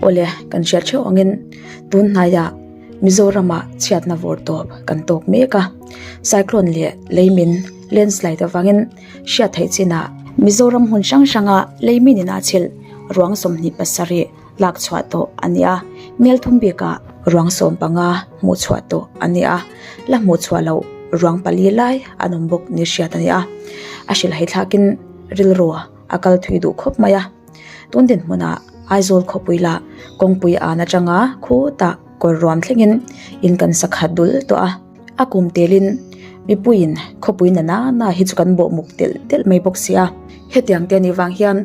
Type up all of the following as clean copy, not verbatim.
Awle, kan hriat theuh angin tun hnaiah Mizoramah chhiatna vawr tawp kan tawk mek a, cyclone leh leimin, landslide, avangin hriat theih chinah Mizoram hmun hrang hranga leimin inah chhilh ruang 27 lak chhuah tawh a ni a, Melthum bikah ruang 15 hmuh chhuah tawh a ni a, la hmuh chhuah loh ruang pali lai an awm bawk ni hriat a ni a, a hrilhhai thlakin rilru a kal thui duh khawp mai a. Tun dinhmunah Aizawl khawpui lah kawngpui an atanga khutah kawr ruam thlengin in kan sa khat dul tawh a, a kum telin mipuiin khawpui na na hi chu kan bawh muk telh telh mai bawk si a. Hetiang te anih vang hian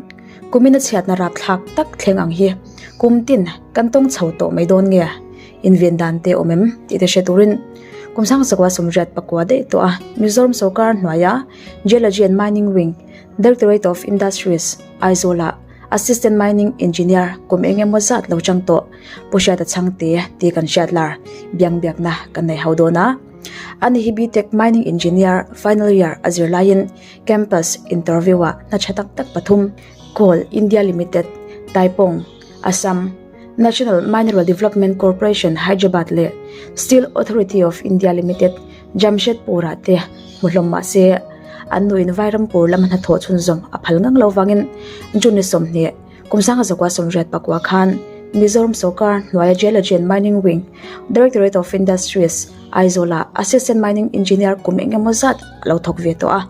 kumina chhiatna rapthlak tak thleng ang hi kum tin kan tawng chho tawh mai dawn nge inven dan te awm em tih te hre turin kum 19 84 daih tawh a Mizoram sorkar hnuaia Geology and Mining Wing Directorate of Industries, Aizawl-ah Assistant Mining Engineer kum eng emaw zat lo chang tawh Pu Hriata Chhangte tih kan hriat lar biang biakna kan nei ho dawn a. Ani hi BTech Mining Engineer final year a zir laiin campus interview-ah hna tha tak tak pathum Coal India Limited, Taipong, Assam, National Mineral Development Corporation, Hyderabad leh Steel Authority of India Limited, Jamshedpur-ah te hmu hlawm mah se, an nuin Vairampur lama hnathawh chhunzawm a phal ngang lo vangin June ni 20, kum 1984 khan Mizoram sawrkar hnuaia Geology and Mining Wing, Directorate of Industries, Aizawl-ah Assistant Mining Engineer kum eng emaw zat a lo thawk ve tawh a.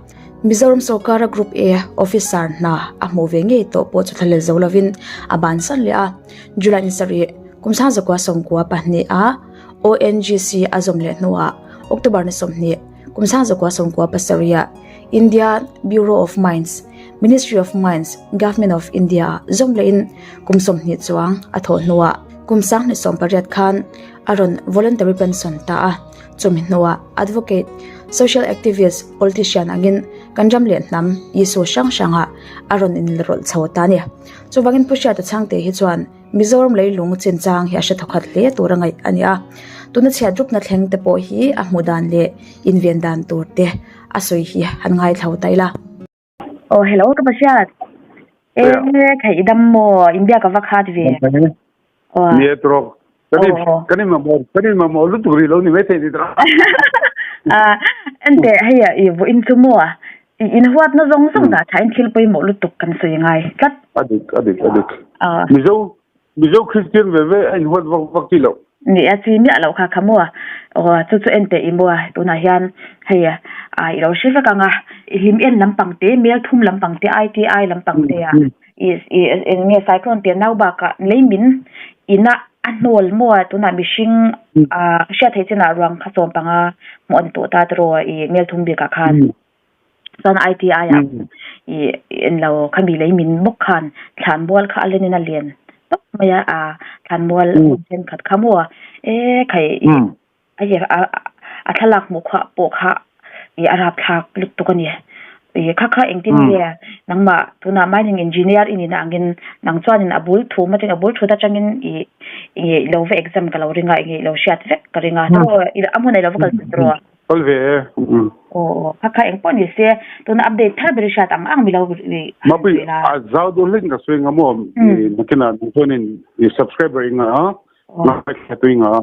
Mizoram sawrkara Group A Officer hna a hmuh ve ngei tawh pawh chu thlalel zo lovin a bansan leh a. July ni sarih, kum 1992 ah ONGC a zawm leh hnuah October ni 20, kum 1997 ah India Bureau of Mines, Ministry of Mines, Government of India ah zawm lehin kum 20 chuang a thawh hnuah kum 2018 khan a rawn voluntary pension ta a. Chumi hnuah advocate, social activist, politician angin kan ram leh hnam issue hrang hrangah a rawn inrawlh chho ta a ni. Chuvangin Pu Hriata Chhangte hi chuan Mizoram leilung chinchang hi a hre thawkhat hle tur a ngaih a ni a, tuna chhiat rupna thleng te pawh hi a hmuh dan leh inven dan tur te a sawi hi han ngaithlo ta ila. Aw hello ka Pashiat. E khaih i dam maw inbiak a va khat ve. Aw. Ni tro. Kan in kan in mamawh kan in mamawh lutuk rih lo ni mai thei ni tro. A ente hei i vaw in chu maw I inhuatna zawng zawng dah thain thil pawimawh lutuk kan sawi ngai tlat. A dik, a dik, a dik. Mizo, Mizo Kristian ve ve a inhuat vak vak chi loh. Ni a chi miah loh kha kha maw? Aw, chu chu en teh i maw? Tunah hian hei i lo hre vek ang a, i hlim en lampang te, mel thum lampang te, ITI lampang te a, i i eng nge cyclone pian nau bakah lei min ina a hnawl maw? Tunah mihring a hriat theih chinah ruang kha 15 hmuh a ni tawh ta tiraw i mel thum bikah khan. Chuan ITI ah i en lo khami lei min bawk khan thlanmual kha a len in a lian tawp mai a, a thlanmual thenkhat kha maw e khai i a a thlalak hmuh kha pawh kha i a rapthlak lutuk a ni. I kha kha engtin nge nangmah tunah mining engineer i nihna angin nang chuanin a bul thum atangin a bul thut atangin i i lo va exam ka lo ring a enge i lo hriat vek ka ring a a hmunah i lo va kal chilh tawh a. Kal ve e. Aw kha kha eng pawh ni se tuna update thar ber i hriat ang ang mi lo han Mapui sawi la. A zau dawn hlek ka sawi nga maw nakina nang chuanin i subscriber i nga a ngaithla tu i nga a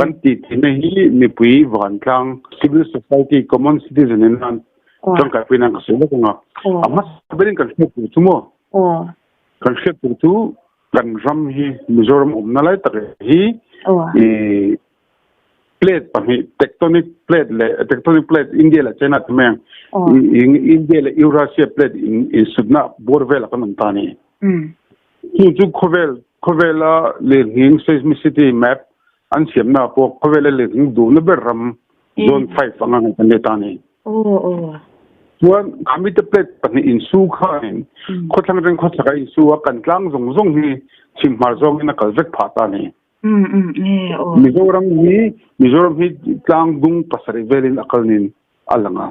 kan tih tihna hi mipui vantlang civil society common citizen in nan tangkaipui nan ka sawi vek anga a hmasa berin kan hriat tur chu maw kan hriat tur chu kan ram hi Mizoram awmna lai tak hi i Plate pahnih tectonic plate leh tectonic plate India leh China te mai ang. India leh Eurasia plate in insutna bawr velah kan awm ta a ni. Chu chu khawvel khawvela lirnghing seismicity map an siamna pawh khawvela lirnghing duhna ber ram zone 5 anga ngaih kan nei ta a ni. Chuan khami te plate pahnih insu khanin khawthlang atangin khawchhak a insu a kan tlang zawng zawng hi chhimhmar zawngin a kal vek phah ta a ni. Mizoram hi Mizoram hi tlang dung pasarih velin a kal nin a lang a.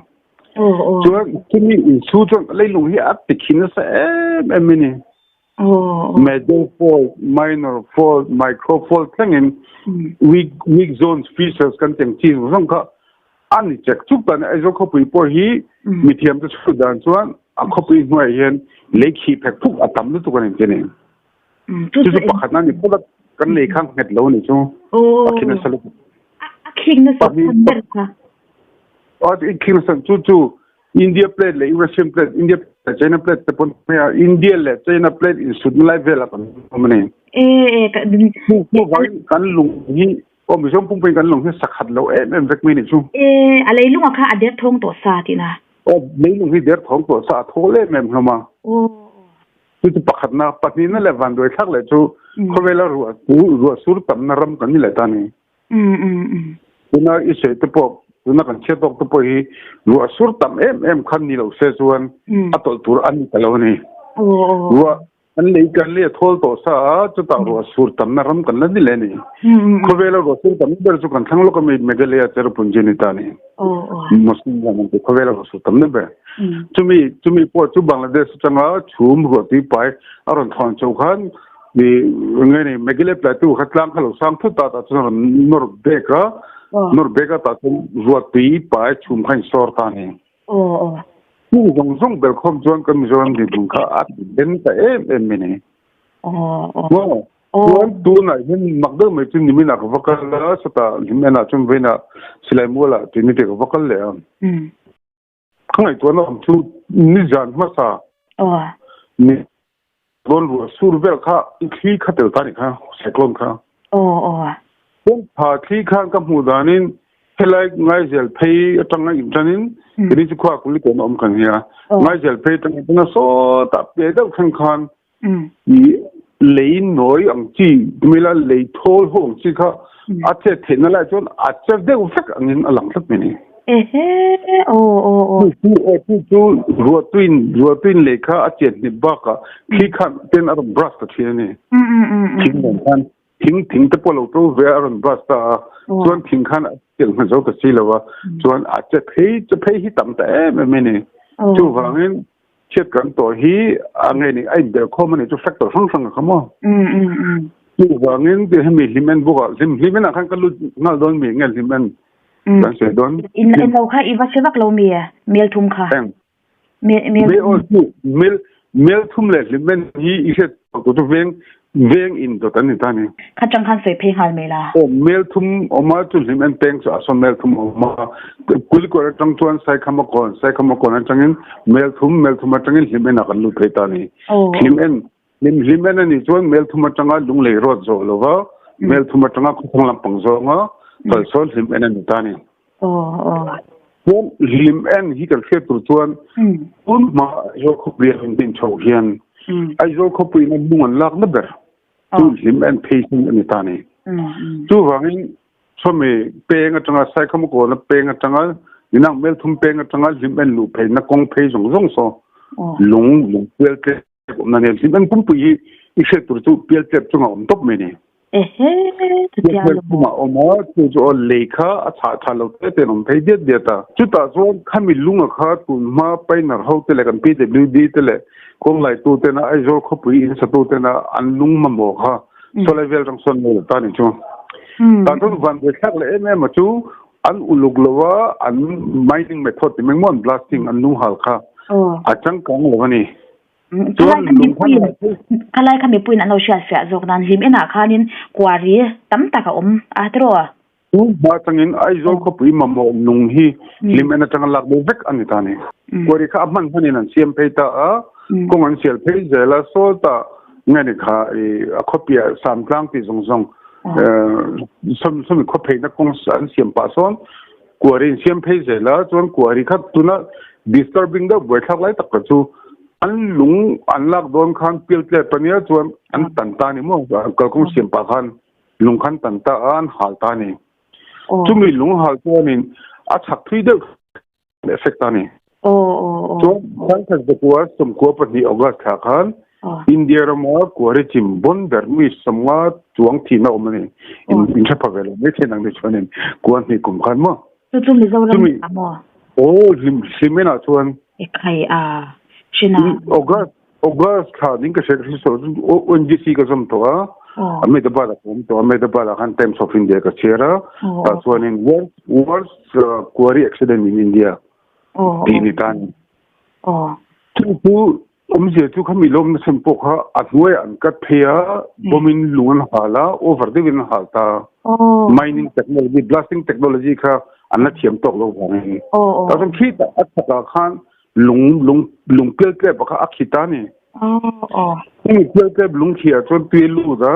Chuan chumi insu chuan leilung hi a tikhi nasa em em a ni. Major fault, minor fault, micro fault thlengin weak weak zones features kan teng chi zawng zawng kha a ni chek chuk ta a ni. Aizawl khawpui pawh hi mithiam te chhut dan chuan a khawpui hnuaiah hian lei khi phek phuk a tam lutuk a ni ti a ni. Chu Chu chu pakhat na ni phawt a kan lei kha nghet lo ni chu. A khin nasa lutuk. A khing nasa chhan ber kha. A khing nasa chu chu India plate leh Eurasian plate, India plate leh China plate te pawn hmei a, India leh China plate insutna lai velah kan awm a ni. E e ka Chu chu vangin kan lung hi aw Mizoram pumpuiin kan lung hi sakhat lo em em vek mai ni chu. E a leilunga kha a der thawng tawh sa tihna. Aw leilung hi der thawng tawh sa a thawl em em hlawm a. Aw. Chu chu pakhatna, pahnihna leh vanduaithlak leh chu khawvela ruah ruah sur tamna ram kan ni leh ta a ni. Tuna i sawi te pawh, tuna kan chhiat tawk te pawh hi ruah sur tam em em khan ni lo se chuan a tawlh tur a ni ta lo a ni. Ruah kan lei kan lei a thawl tawh sa a, chutah ruah sur tamna ram kan la ni leh a ni. Khawvela ruah sur tamna ber chu kan thlang lawk a mi Meghalaya Cherrapunji a ni ta a ni. Muslim lam an ti khawvela ruah sur tamna ber. Chumi chumi pawh chu Bangladesh atanga chhum ruah tui pai a rawn thawn chho khan mi nge ni Meghalaya Plateau kha tlang kha lo sang thut a tah chuan a rawn nawr bek a nawr bek a tah chuan ruah tui pai chhum kha a insawr ta a ni. Chung zawng zawng ber khawm chuan kan Mizoram dinhmun kha a ti den ta em em mai ni. Maw? Chuan tunah hian mak deuh mai chu nimin ah ka va kal a sawtah hlim enah chuan vawiinah silai mualah tui te ka va kal leh a. Ka ngaihtuahna awm chu nizan hmasa ni dawn ruah sur vel kha i thli kha tel ta nih kha cyclone kha. Chuan tha thli khan ka hmuh danin helai Ngaizel phei atanga intanin kini chu khua kuli tawn awm kan nia. Ngaizel phei atanga intan a sawtah piai deuh thleng khan I lei nawi ang chi mila lei thawl ho ang chi kha a chet theihna lai chuan a che deuh vek angin a lang tlat mai ni. Ehe aw aw aw. Chu chu chu chu ruahtuin ruahtuin lei kha a chet hnip bakah thli khan ten a rawn brush ta thin a ni. Thing nen khan thing thing te pawh lo to ve a rawn brush ta a chuan thing khan a chelh hma zo ta si lo a chuan a che phei che phei hi tam ta em em a ni. Chuvangin Chhiat kan tawh hi a nge ni a inbel khawm a ni chu factor hrang hrang a kha maw. Chuvangin ti hemi hlim en bawk ah hlim hlim en ah khan ka lut nghal dawn mi nge hlim en kan sawi dawn. In en lo kha i va hre vak lo mi mel thum kha. Eng. Mel aw chu mel mel thum leh hlim en hi i hriat tur chu veng Veng in dawt an ni ta ni. Kha tang khan sawi phei nghal mai la. Aw mel thum awm a chu hlim en peng chu a sawn mel thum awm a. Kulikawr atang chuan Saikhama kawn, Saikhama kawn atangin mel thum, mel thum atangin hlim en ah kan lut phei ta ni. Hlim en, hlim hlim en a nih chuan mel thum atanga lunglei road zawh lo va, mel thum atanga khawthlang lampang zawnga kal sawn hlim en a ni ta ni. Chuan hlim en hi kan hriat tur chuan tun hma Aizawl khawpui a in chhoh hian Aizawl khawpui in a lung an lakna ber chu hlim en phei hi a ni ta ni. Chuvangin sawmi peng atanga Saikhamakawn peng atanga Ninang Melthum peng atanga hlim en luh pheina kawng phei zawng zawng saw lung lung pial tlem Awmna nen hlim en pumpui hi i hriat tur chu pial tlep chunga awm tawp mai ni. Ehe, chutia Pial tlep chunga awm a, chu chu aw lei kha a chhah tha lo te ten awm phei diat diat a. Chutah chuan khami lunga kha tun hma Pioneer ho te leh kan PWD te leh kawnglaitu tena Aizawl khawpui in satu tena an lung mamawh kha sawlai vel rang sawn mai lo ta ni chu. Tah chuan vanduai thlak leh em em a chu an uluk lo a, an mining method ti mai maw an blasting an lung hal kha a changkang lo a ni. Chuan khalai kha mipuiin an lo hriat fiah zawk nan hlim enah khanin kuari tam tak a awm a tiraw? Chu hma atangin Aizawl khawpui mamawh nung hi hlim en atanga lak deuh vek a ni ta a ni. Kuari kha a hman hmanin an siam phei ta a, kawng an sial phei zel a, sawtah nge ni kha i a khawpiah Samtlang tih zawng zawng sawmi khawpheina kawng an siam pah sawn Kuari in siam phei zel a, chuan kuari kha tuna disturbing deuh buaithlak lai tak kha chu an lung an lak dawn khan pial tlep a nia chuan an tan ta a ni maw kalkawng siam pah khan lung khan tan ta a an hal ta a ni. Chumi lung hal chuanin a chhak thui deuh effect ta a ni. Chuan Sangkhat zakua sawmkua pahnih August thla khan India rama kuari chim bon ber mi sawmnga chuang thihna awm a ni. In hre pha ve lo mai thei nang ni chuanin kua hnih kum khan maw. Chu chu Mizoram ah maw? Aw hlim hlim enah chuan. Ekhai a hrin a. August August thla ding ka hre ka hre so ONGC ka zawm tawh a. Ahmedabad ah ka awm tawh a Ahmedabad ah khan Times of India ka chhiar a. Tah chuanin worst worst quarry accident in India tih ni ta a ni. Chu chu. Awmzia chu khami lawmna chhan pawh kha a hnuaiah an cut phei a, bomb in lung an hal a, over deuhin an hal ta. Mining technology, blasting technology kha an la thiam tawk lo vangin. Tah chuan khitah a chhakah khan lung lung lung pial tlep kha a khi ta ni. Hemi pial tlep lung khi ah chuan tui a lut a,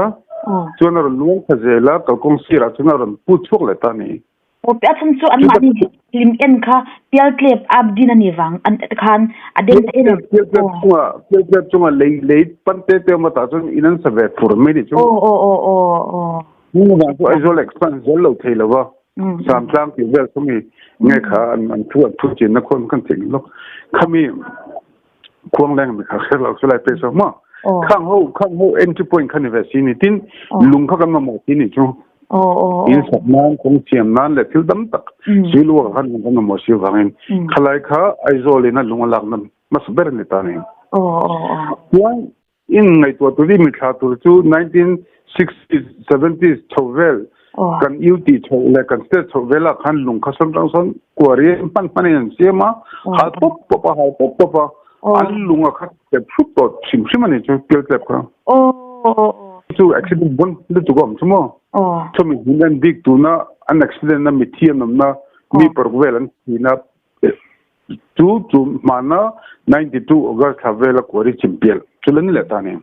chuan a rawn luang thla zel a, kalkawng sirah chuan a rawn put chhuak leh ta ni. Aw a chhan chu anmahni hlim en kha pialtlep ap din a nih vang an khan a deng ta em. Pialtlep chunga pialtlep chunga lei lei pan te te awm atah chuan in an sa ve fur mai ni chu. Aw aw aw aw aw. Hung vang chu Aizawl expand zel lo thei lo va. Samtlang tih vel chu mi nge kha an an thu an thu chin na khawn kan thing lawk. Khami khuangleng mi kha kher lo chu lai pe so ma. Khang ho khang ho entry point kha ni ve si ni tin lung kha kan mamawh si ni chu. In sak nan kawng siam nan leh thil tam tak si lu khan kan mamawh si wangin khalai kha Aizawl in a lung a lak na hmasa ber ni ta ni. Chuan In ngaihtuah tur i mithla tur chu 1960s, 70s chho vel kan UT chho leh kan state chho velah khan lung kha sawn tang sawn kuari hman hman in an siam a, hal pawp pawp a, hal pawp pawp a, an lung a khat tlep hrup tawh hrim hrim a ni chu pial tlep kha. Chu accident bon lutuk a awm chu maw? Chumi hmun en bik tuna an accident na mithi an awmna mi paruk vel an thihna Chu chu hmana 92 August thla vela kuari chim pial chu la ni leh ta ni.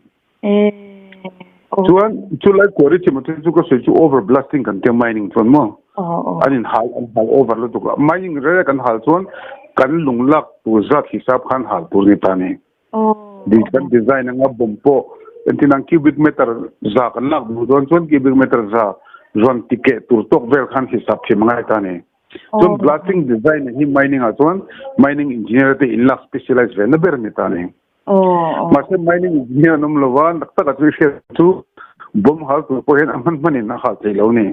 Chuan chu lai kuari chim a chu ka sawi chu over blasting kan tia mining chuan maw an in hal an hal over lutuk a mining reng kan hal chuan kan lung lak tur zat hisap khan hal tur ni ta ni. Kan design anga bomb pawh entin ang cubic meter za kan lak duh dawn chuan cubic meter za rawn tikeh tur tawk vel khan hisap thiam a ngai ta ni. Chuan blasting design hi mining ah chuan mining engineer te in lak specialize ve na ber ni ta ni. Mahse mining engineer an awm lova nak taka chu i hriat chu bomb hal tur pawh hian a hman hman in a hal thei lo ni.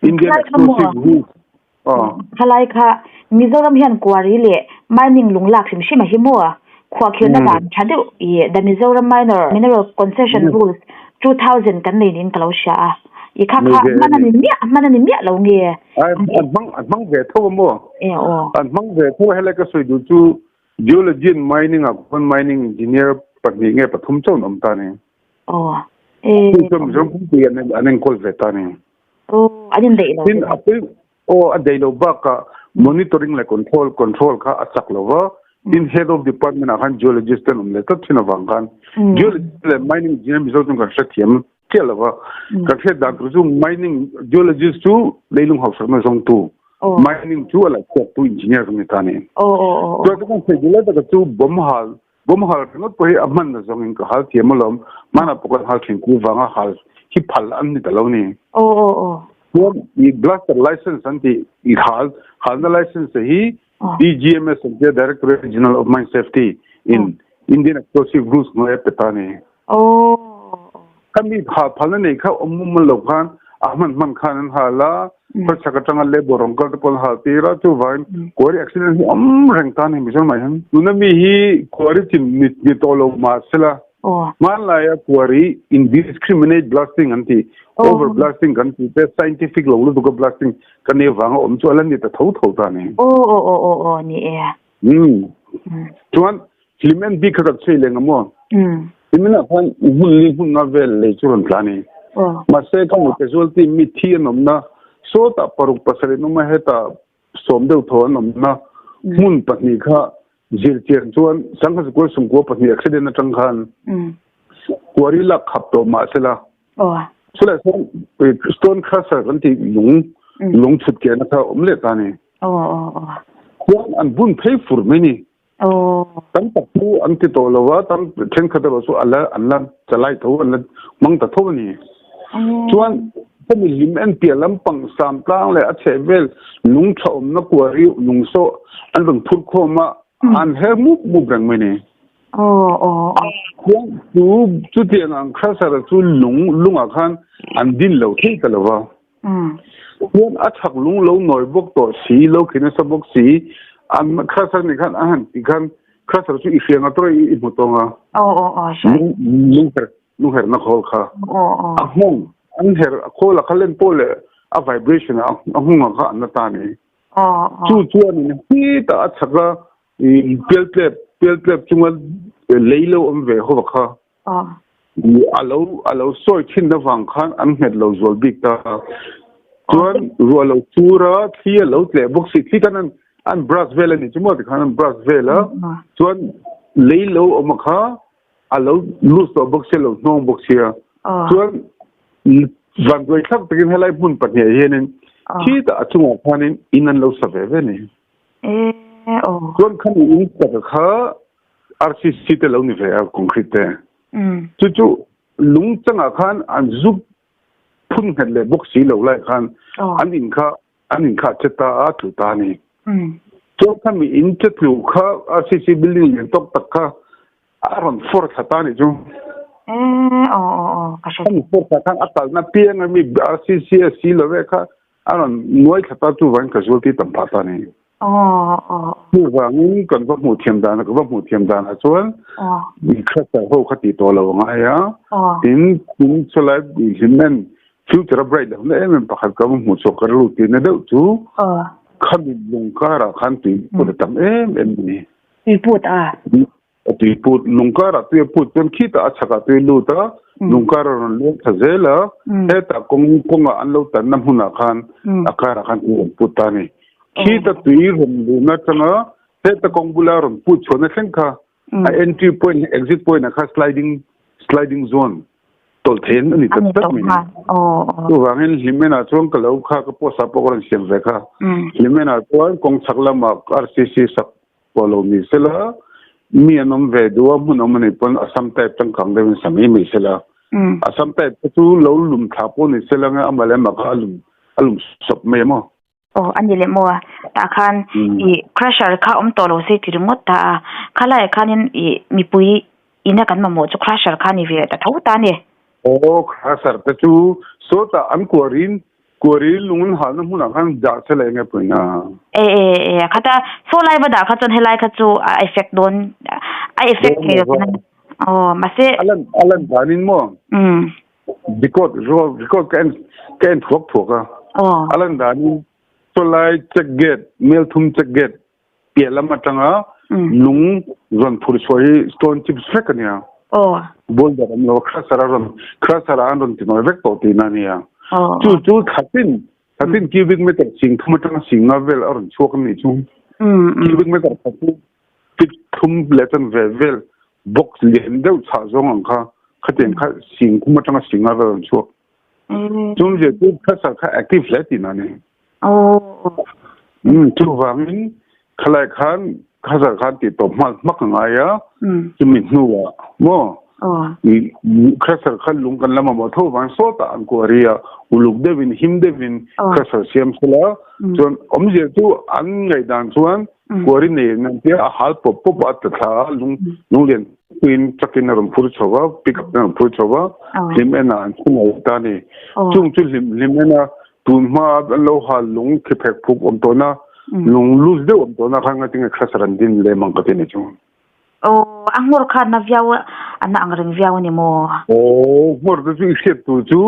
Indian explosive rules Khalai kha Mizoram hian quarry leh mining lung lak hrim hrim a hi maw? Khuahkhirhna dan tha deuh i The Mizoram Minor Mineral Concession Rules 2000 kan nei niin ka lo hria a. I kha kha hman a ni miah hman a ni miah lo nge? Ai an hmang an hmang ve tho a maw? E aw. An hmang ve tho a helai ka sawi duh chu Geology and Mining ah khuan mining engineer pahnih nge pathum chauh an awm ta ni. Aw. E. Chu chuan Mizoram pumpui an an enkawl ve ta ni. Aw an indaih lo. Tin a pawi Aw, a daih lo bakah monitoring leh control, control kha a chak lo va, tin head of department ah khan geologist te an awm leh tlat thin avang khan geologist leh mining engineer Mizo chuan kan hrethiam chiah lo va, kan hriat dan tur chu mining geologist chu leilung hausakna zawngtu, mining chu a la chhuaktu engineer kan ni ta a ni. Chuan ka kan sawi duh lai taka chu bomb hal, bomb hal ringawt pawh hi a hmanna zawngin ka hal thiam alawm, hmanah pawh kan hal thin ku vanga hal hi phal an ni ta lo ni. Chuan i blaster license an tih i hal halna license hi DGMS an tia Directorate General of Mine Safety in Indian Explosive Rules hnuai a pe ta a ni. Khami hal phalna nei kha awm mumal lo khan a hman hman khan an hal a, khawchhak atanga labour rawn kal te pawh an hal tir a, chuvangin quarry accident hi awm reng ta a ni Mizoram ah hian. Tuna mi hi quarry chin ni tawh lo mahsela Hmanlaia quarry indiscriminate blasting an ti, over blasting kan tih te, scientific lo lutuka blasting kan nei avanga awm chu a la ni ta tho tho ta a ni. Aw aw aw aw aw ni e. Umm. Chuan hlim en bik kha kan chhui leng a maw? Hlimin ah khan hmun li hmun nga vel lei chu rawn tla a ni. Mahse ka mu casualty mi thi an awmna sawtah paruk pasarih an awm a, hetah sawm deuh tho an awmna hmun pahnih kha zirchian chuan sangha zikual sungkua pahnih accident atang khan quarry lak khap tawh mah sela chulai chuan stone crusher kan tih lung lung chhut kehna kha awm leh ta ni chuan an bun phei fur mai ni tam tak chu an ti tawh lo va tam thenkhat erawh chu ala an la chalai tho an la hmang ta tho a ni. Chuan hemi hlim en piah lampang sam tlang leh a chheh vel lung tha awmna kuari lung sawh an rawn phur khawm a, an her mup mup reng mai ni. Chuan chu chutiang ang crusher chu lung lungah khan an din lo thei ta lo va. Chuan a chhak lung lo nawi bawk tawh si, lo khi nasa bawk si, an crusher nih khan a han tih khan crusher chu i hriang a tawih i hmu tawng a. Lung her Nu herhna khawl kha a nghawng an herh a khawl a kha len pawh leh a vibration a a nghawng ang kha an la ta ni. Chu chuan in hetah a chhak a i pialtlep pialtlep chunga Lei lo awm ve ho kha a lo a lo sawi thin avang khan an nghet lo zual bik ta. Chuan ruah lo chur a, thli a lo tleh bawk si, thli khan an an brush vel a nih chu maw tikhan an brush vel a, chuan lei lo awm a kha a lo loose tawh bawk sia, lo hnawng bawk sia. Chuan vanduai thlak takin helai hmun pahnih ah hianin khitah a chungah khanin in an lo sa ve ve a ni. Chuan khami in taka kha RCC te lo ni ve a concrete te. Chu chu lung changah khan an zuk phun nghet leh bawk si lo lai khan an in kha an in kha che ta a tlu ta a ni. Chuan khami in che tlu kha RCC building lian tawk tak kha a rawn fawr thla ta a nih chu. Khami fawr thla khan a kalna piang a mi RCC a si lo ve kha a rawn nuai thla ta chuvangin casualty tam phah ta a ni. Chuvangin kan va hmuh thiam dan ka va hmuh thiam danah chuan crusher ho kha tih tawh lo a ngai a. Tin, tin chulai hlimen future a bright lohna em em pakhat ka va hmuh chhuak ka rilru tihna deuh chu khami lung karah khan tui put a tam em em a ni. Tui put a? Tui put lung karah tui a put chuan khitah a chhakah tui a lut a, lung kar a rawn luang thla zel a, hetah kawng kawngah an lo tanna hmunah khan a karah khan tui a rawn put ta a ni. Khita tui rawn luhna atanga heta kawng bula rawn put chhuahna thleng kha a entry point leh exit point ah kha sliding sliding zone tawlh theih a ni tak tak mai ni. Chuvangin Hlimenah chuan ka lo kha ka post ah pawh ka rawn siam ve kha. Hlimenah chuan kawng chhak lamah RCC sak pawh lo ni sela, mi an awm ve duh a, hmun awm a nih pawn Assam type changkang deuhin sa mai mai sela. Assam type kha chu lo lum thla pawh ni sela nge amah leh amah kha a lum a lum sawp mai a maw? Aw a ni leh maw a, tah khan ih crusher kha awm tawh lo se ti ringawt ta a, khalaiah khanin ih mipui ina kan mamawh chu crusher kha a ni ve ta tho ta a ni. Aw crusher te chu sawtah an kuarin Kuari lung an halna hmunah khan dah che leh nge pawina? E e e khata saw lai va dah kha chuan helai kha chu a effect dawn a effect thei lo tihna aw mahse Alan alan danin maw record record ka en ka en thuak thuak a alan danin saw lai check gate mel thum check gate piah lam atanga lung rawn phur chhuah hi stone chips vek a nia. Boulder an lo crusher a rawn crusher a an rawn ti nawi vek tawh tihna a nia. Chu chu thlatin thlatin cubic meter sing thum atanga sing nga vel a rawn chhuak a nih chu. Cubic meter khat chu feet thum leh chan ve vel box lian deuh chhah zawng ang kha khatiang kha sing thum atanga sing nga vel a rawn chhuak. Chung zia chu crusher kha active hle tihna a ni. Chuvangin khalai khan khazar khan tih tawp hmal hmak a ngai a, chumi hnuah maw crusher kha lung kan la mamawh tho vang sawtah an kuari a, uluk deuhin him deuhin crusher siam sela chuan awmzia chu an ngaihdan chuan kuari nei an tia a hal pawp pawp a tla thla a, lung lunglian puiin truck in a rawn phur chho va, pick up in a rawn phur chho va, hlim enah an chhungaih ta a ni. Chung chu hlim hlim ena Tun hma an lo hal lung khi phek phuk awm tawh na, lung loose deuh awm tawh na khan ngatinge crusher an din lem ang ka ti ni chu. Aw, a nghawr kha na viau a na ang reng viau a ni maw? Aw, nghawr te chu i hriat tur chu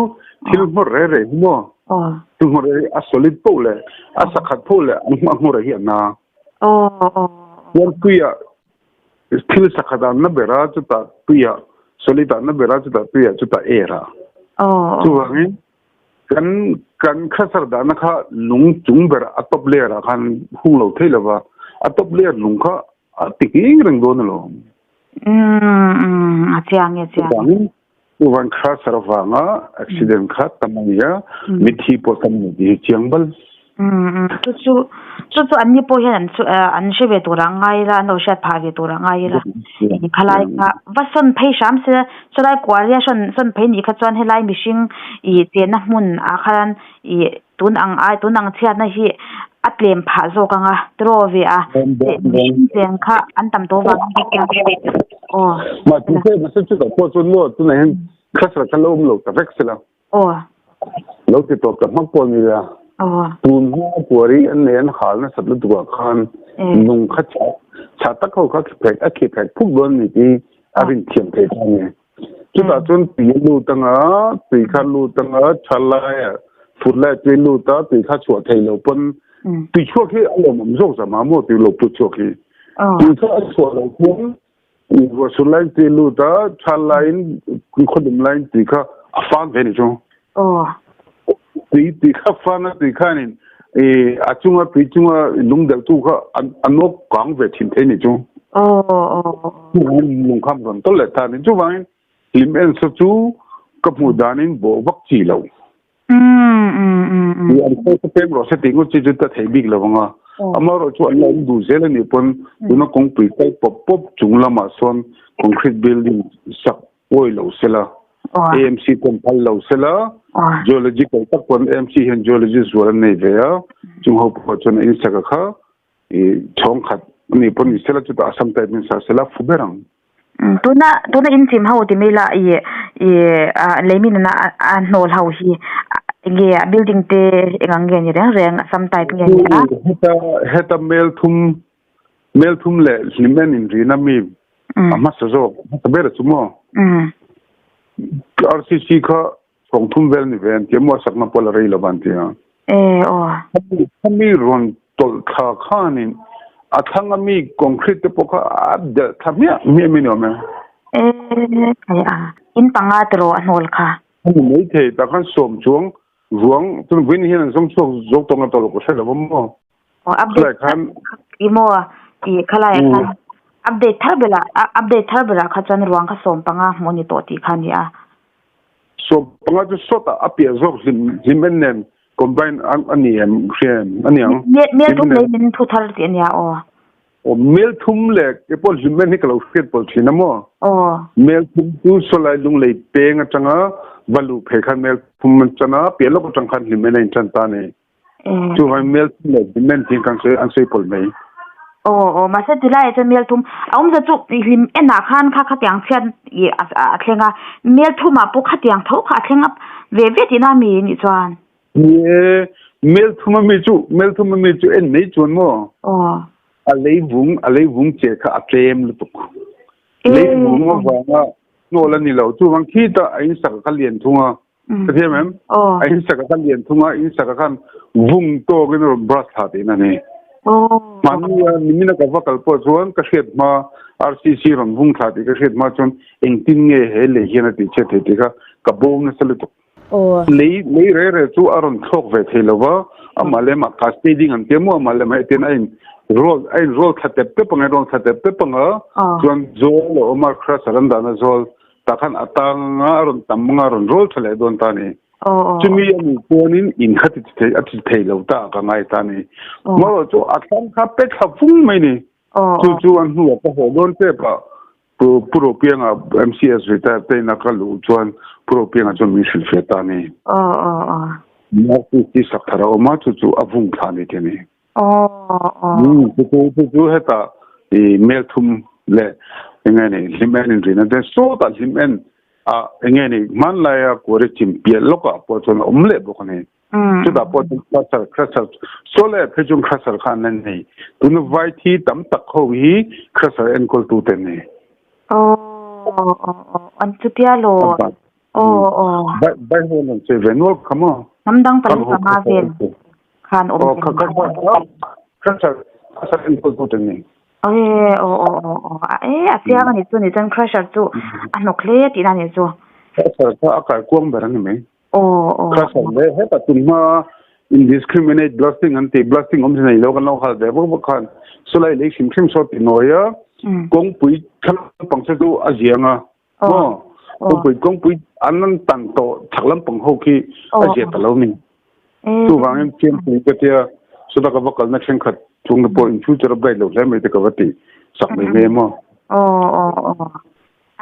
thil nghawr reh reh hi maw? Aw. Thil nghawr reh a solid poh leh a sakhat poh leh a nghawr hi a na. Aw, aw. Chuan tuiah thil sakhat an na ber a, chutah tuiah solid an na ber a, chutah tuiah chutah air ah. Aw. Chuvangin Kan kan khasar dahna kha lung chung ber a top layer ah khan hung lo thei lova, a top layer lung kha a ti nghing reng dawn alawm. Umm a chiang e chiang e. Chuvangin chuvan khasar avanga accident kha tam a ni a, mithi pawh tam a ni tih hi chiang bal. Umm chu chu chu chu an ni pawh hian an chu an hre ve tur ang ngai ila an lo hriat phah ve tur ang ngai ila ih khalai kha va sawn phei hram se chulai kuaria sawn sawn phei nih kha chuan helai mihring ih chenna hmun ah khan ih tun ang ai tun ang chhiatna hi a tlem phah zawk ang a tiraw ve a mihring cheng kha an tam tawh vang aw. Mahse mahse chutah pawh chuan maw tunah hian khasra kha lo awm lo ta vek sela. Aw. Lo ti tawp ta hmak pawh ni la. Aw. Tun hma kuari an nei an hal nasat lutuk ah khan lung kha chah chah tak ho kha khiphek a khiphek phuk dawn ni tih a rin thiam thei ta ni. Chutah chuan tui a lut anga tui kha lut anga tha lai ah fut lai tui lut a tui kha chhuah thei lo pawn tui chhuak hi a lawmawm zawk zam a maw tui lo put chhuak hi. Tui kha a chhuah loh chuan. Ruah sur laiin tui a lut a, ṭhal laiin khawdum laiin tui kha a fan ve ni chu. Aw. Tui tui kha fan a tui khanin a chunga tui chunga lung delhtu kha a nawk kang ve thin thei ni chu. Aw aw. Lungkham rawn tawlh leh ta ni. Chuvangin hlim en sa chu ka hmuh danin bawh vak chi lo. An khaw ka pem rawh se tih ngawt chi chu ta thei bik lo anga. Amaherawh chu an lo awm duh zel a nih pawn tuna kawngpui kal pawp pawp chung lamah sawn concrete building sak pawi lo sela, AMC pawn phal lo sela, geological tak pawn AMC hian geologist zual an nei ve a, chung ho pawh chuan a insak a kha i chhawng khat a nih pawn ni sela chutah Assam type in sa sela fu ber ang. Tuna tuna in chim ho ti mai la i i leimin a a hnawl ho hi enge a building te eng ang nge ni reng reng Assam type nge ni a? Heta heta mel thum mel thum leh hlim en in rina mi a hmasa zawk hmasa ber chu maw? RCC kha Thawng thum vel ni ve an ti a, maw sakna pawh la rei lo an ti a. E aw. Khami rawn tawlh thla khanin a thlang a mi concrete te pawh kha a delh thla hmiah hmiah mai ni awm e. E thei a, in panga tiraw a hnawl kha. Ani mai thei tah khan sawm chuang ruang chuan vawiin hian an zawng chhuak zawk tawng a tawlh ka hre lo a maw. Aw update khan i maw i khalai ah khan update thar berah update thar berah kha chuan ruang kha 15 hmuh a ni tawh tih kha a ni a. 15 chu sawtah a piah zawk hlim hlim en nen combine a ni em hria em a niang. Mel thum leh min thu thar tih a nia aw. Aw mel thum leh ke pawh hlim en hi ka lo hriat pawlh thin a maw. Aw. Mel thum chu sawlai lunglei peng atanga va luh phei khan mel thum an chan a piah lawk atang khan hlim en a inchan ta a ni. Chuvangin mel thum leh hlim en tih kan sawi an sawi pawlh mai. Aw aw mahse tilaiah chuan mel thum a awmzia chu hlim enah khan kha khatiang chhiat ih a thleng a, mel thumah pawh khatiang tho kha a thleng a ve ve tihna mi nih chuan. Ni e, mel thum ami chu mel thum ami chu en mai chuan maw? Aw. A lei vung a lei vung che kha a tlem lutuk. Lei vung avanga hnawl a ni lo chuvang khitah a insak kha lian thung a. Ka thiam em? Aw. A in saka khan lian thung a, in saka khan vung tawkin a rawn brush thla tihna a ni. Aw. Mahni a nimina ka va kal pawh chuan ka hriat hma RCC rawn vung thla tih ka hriat hma chuan engtin nge he lei hian a tih chhiat thei tih kha ka bo nasa lutuk. Aw. Lei lei re re chu a rawn thlawk ve thei lo va, amah leh amah cascading an tia maw amah leh amah hetian a in roll a in roll thla tep tep ang a, roll thla tep tep ang a, chuan zawl a awm a, crusher an dahna zawl Tah khan a tang anga a rawn tam anga a rawn rawl tha leh dawn ta a ni. Chumi a nih chuanin in kha ti thei a ti thei lo ta ka ngai ta a ni. Marawh chu a thlang kha pe thla vung mai ni. Chu chu an hnuah ka haw dawn tep a, Pu Pu Ropianga MCS retired te ina ka luh chuan Pu Ropianga chuan min hrilhfiah ta a ni. Marcus hi sak thar a awm a, chu chu a vung thla a ni ti a ni. Chu chu chu hetah i mel thum leh eng nge ni hlim en inrina te sawtah hlim en a eng nge ni hmanlaia kuari chim piah lawkah pawh chuan a awm leh bawk a ni. Chutah pawh chuan crusher crusher saw leh phei chuan crusher kha an la nei. Tuna vai thi tam tak ho hi crusher enkawltu te an ni. An chutia law. Vai ho an rawn sawi ve nual kha maw? Hnam dang pali panga vel. khan awm Aw kha kha kha crusher crusher enkawl tu te ni. Aw aw aw aw aw a e a chiang ani chu ni chuan crusher chu a hnawk hle tihna ani chu. Crusher kha a kai kuang ber ani mai. Aw aw. Crusher le heta tun hma indiscriminate blasting an ti blasting awm nei lo kan lo hal ve vak vak khan sawlai lei hrim hrim saw ti nawi a kawngpui thlang lampang se chu a ziang a maw kawngpui kawngpui an an tan tawh chhak lampang ho khi a zia ta lo ni chuvangin fiamthu ka tia chutah ka va kalna thenkhat chung te pawh in future a bright lo hle mai te ka va ti sak mai mai maw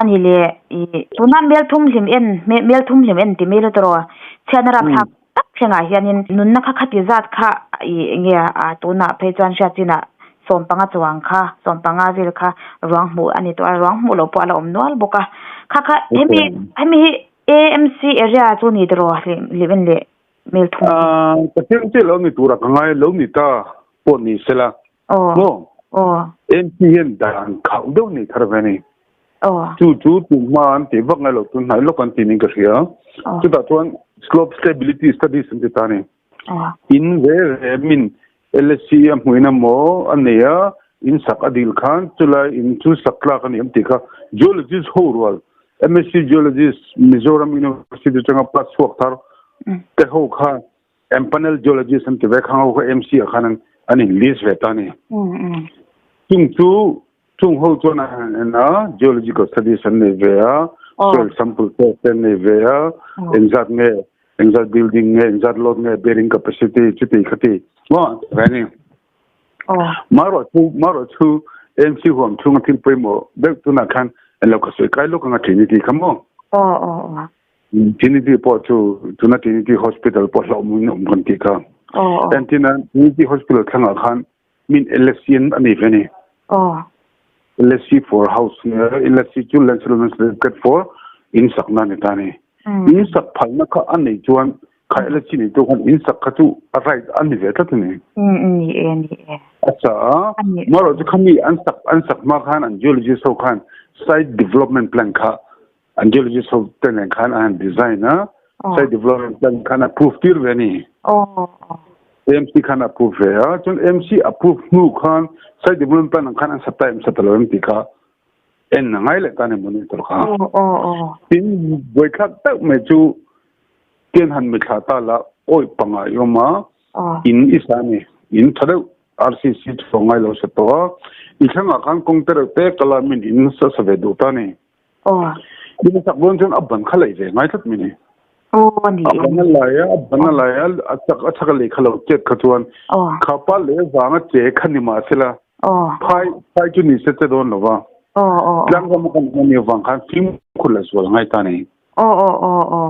Ani le i tuna mel thum hlim en mel thum hlim en ti mai lo tawh chhiatna rapthlak tak thlengah hianin nunna kha khati zat kha i enge a tunah phei chuan hriat chinah 15 chuang kha 15 vel kha ruang hmuh a ni tawh a ruang hmuh loh pawh a la awm nual bawk a kha kha hemi hemi hi AMC area chu ni tawh hlim en leh mel thum Ka thil chiah lo ni tura ka ngai lo ni ta pawh ni sela Maw? AMC hian dan khauh deuh nei thar ve a ni. Chu chu tun hma an tih vak ngai lo, tun hnai lawk an tih niin ka hria. Chutah chuan slope stability studies an ti ta a ni. In ve ve min LSC a hmuin emaw a nei a, In sak a dil khan chulai in chu sak tlak a ni em tih kha geologist ho rual MSc Geologist Mizoram University atanga pass chhuak thar te ho kha empanel geologist an ti ve khang ho kha MC ah khan an in list ve ta a ni. Chung chu chung ho chuan an en a geological studies an nei ve a soil sample test an nei ve a engzat nge engzat building nge engzat lot nge bearing capacity chuti khati maw an ti ve a ni. Marawh chu marawh chu MC huam chhunga thil pawimawh deuh tunah khan an lo ka sawi kai lawk anga Trinity kha maw? Trinity pawh chu tuna Trinity Hospital pawh hlauhawm in awm kan tih kha. Entirna Trinity Hospital thlangah khan min LSC an a nei ve a ni. LSC for house LSC chu Land Settlement Certificate for in sakna a ni ta a ni. In sak phalna kha a neih chuan Kha LSC nei tu khan in sak kha chu a right a ni ve tlat a ni. Ni e, ni e. Acha a, marawh chu khami an sak an sak hma khan an geologist ho khan site development plan kha an geologist ho te nen khan an han design a, site development plan khan approve tir ve a ni. AMC khan approve ve a, chuan AMC approve hnu khan site development plan ang khan an sa ta em sa ta lo em tih kha en a ngai leh ta a ni monitor kha. Tin, buaithlak deuh mai chu Tian han mithla ta la awih panga i awm a, in i sa a ni. In tha deuh RCC thu ngai lo sa tawh a, i thlangah khan kawng te reuh te kal a min in sa sa ve duh ta a ni. In a sak dawn chuan a ban kha laih ve ngai tlat mai ni. A ban a lai a, a ban a lai a, a chak a chak a lei kha lo chet kha chuan kha pa leh vanga che kha ni mah se la, phai phai chu ni se che dawn lo va. Tlangram a kan awm a nih avang khan fimkhur leh zual ngai ta a ni. Aw aw aw aw.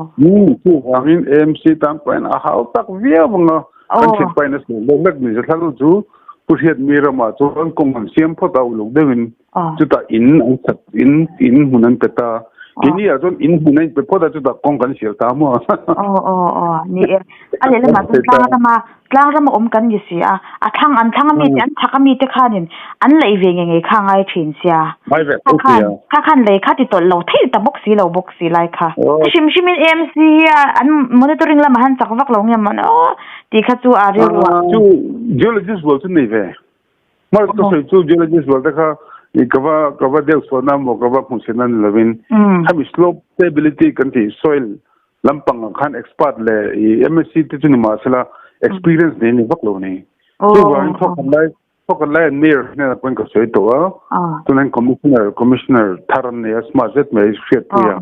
Chuvangin AMC tan pawhin a hau tak viau ang a, kan thian pahin a sawi lek lek ni thla chu Pu Hriatmi ramah chuan kawng an siam phawt a uluk deuhin chutah in an sak in in hmun an pe ta. Keini ah chuan in hmun a inpe phawt a chutah kawng kan sial ta maw. Aw aw aw ni e. A lehlamah chuan tlang rama tlang rama awm kan ni si a, a thlang an thlang ami te an chhak ami te khanin an laih ve ngei ngei kha a ngai thin sia. Ngai ve tho sia. Kha khan lei kha ti tawlh lo thei ta bawk si lo bawk si lai kha. Hrim hrimin AMC hi an monitoring lamah han chak vak lo nge maw aw tih kha chu a rilru ah. Chu geologist rual chu nei ve. Hmar ka sawi chu geologist rual te kha ka va ka va deuh suahna maw ka va hmuhsehna ni lovin khami slope stability kan tih soil Lampang ah khan expert leh i MSc te chu ni mahsela experience nei ni vak lo ni. Chuvangin thawk lai thawk lai an mayor hnenah pawhin ka sawi tawh a. Chuan commissioner commissioner thar an nei a smart zet mai hriatpui a.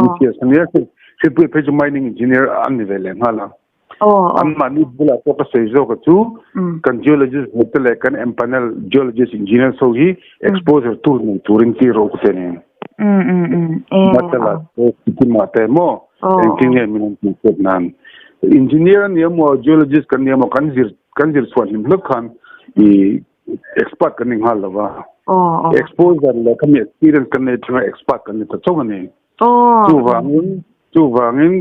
MCS a nia hriatpui phei chu mining engineer an ni ve leh nghal a. Anmahni bulah pawh ka sawi zawk a chu kan geologist te leh kan empanel geologist engineers ho hi exposure tur nei turin ti rawh ku te ni. Matala te Sikkim-ah te maw engtin nge min an tih pek nan. Engineer a nia maw geologist kan nia maw kan zir kan zir chhuah hlim hlek khan i expert kan ni nghal lo va. Exposure leh khami experience kan nei atanga expert kan ni ta chauh a ni. Chuvangin chuvangin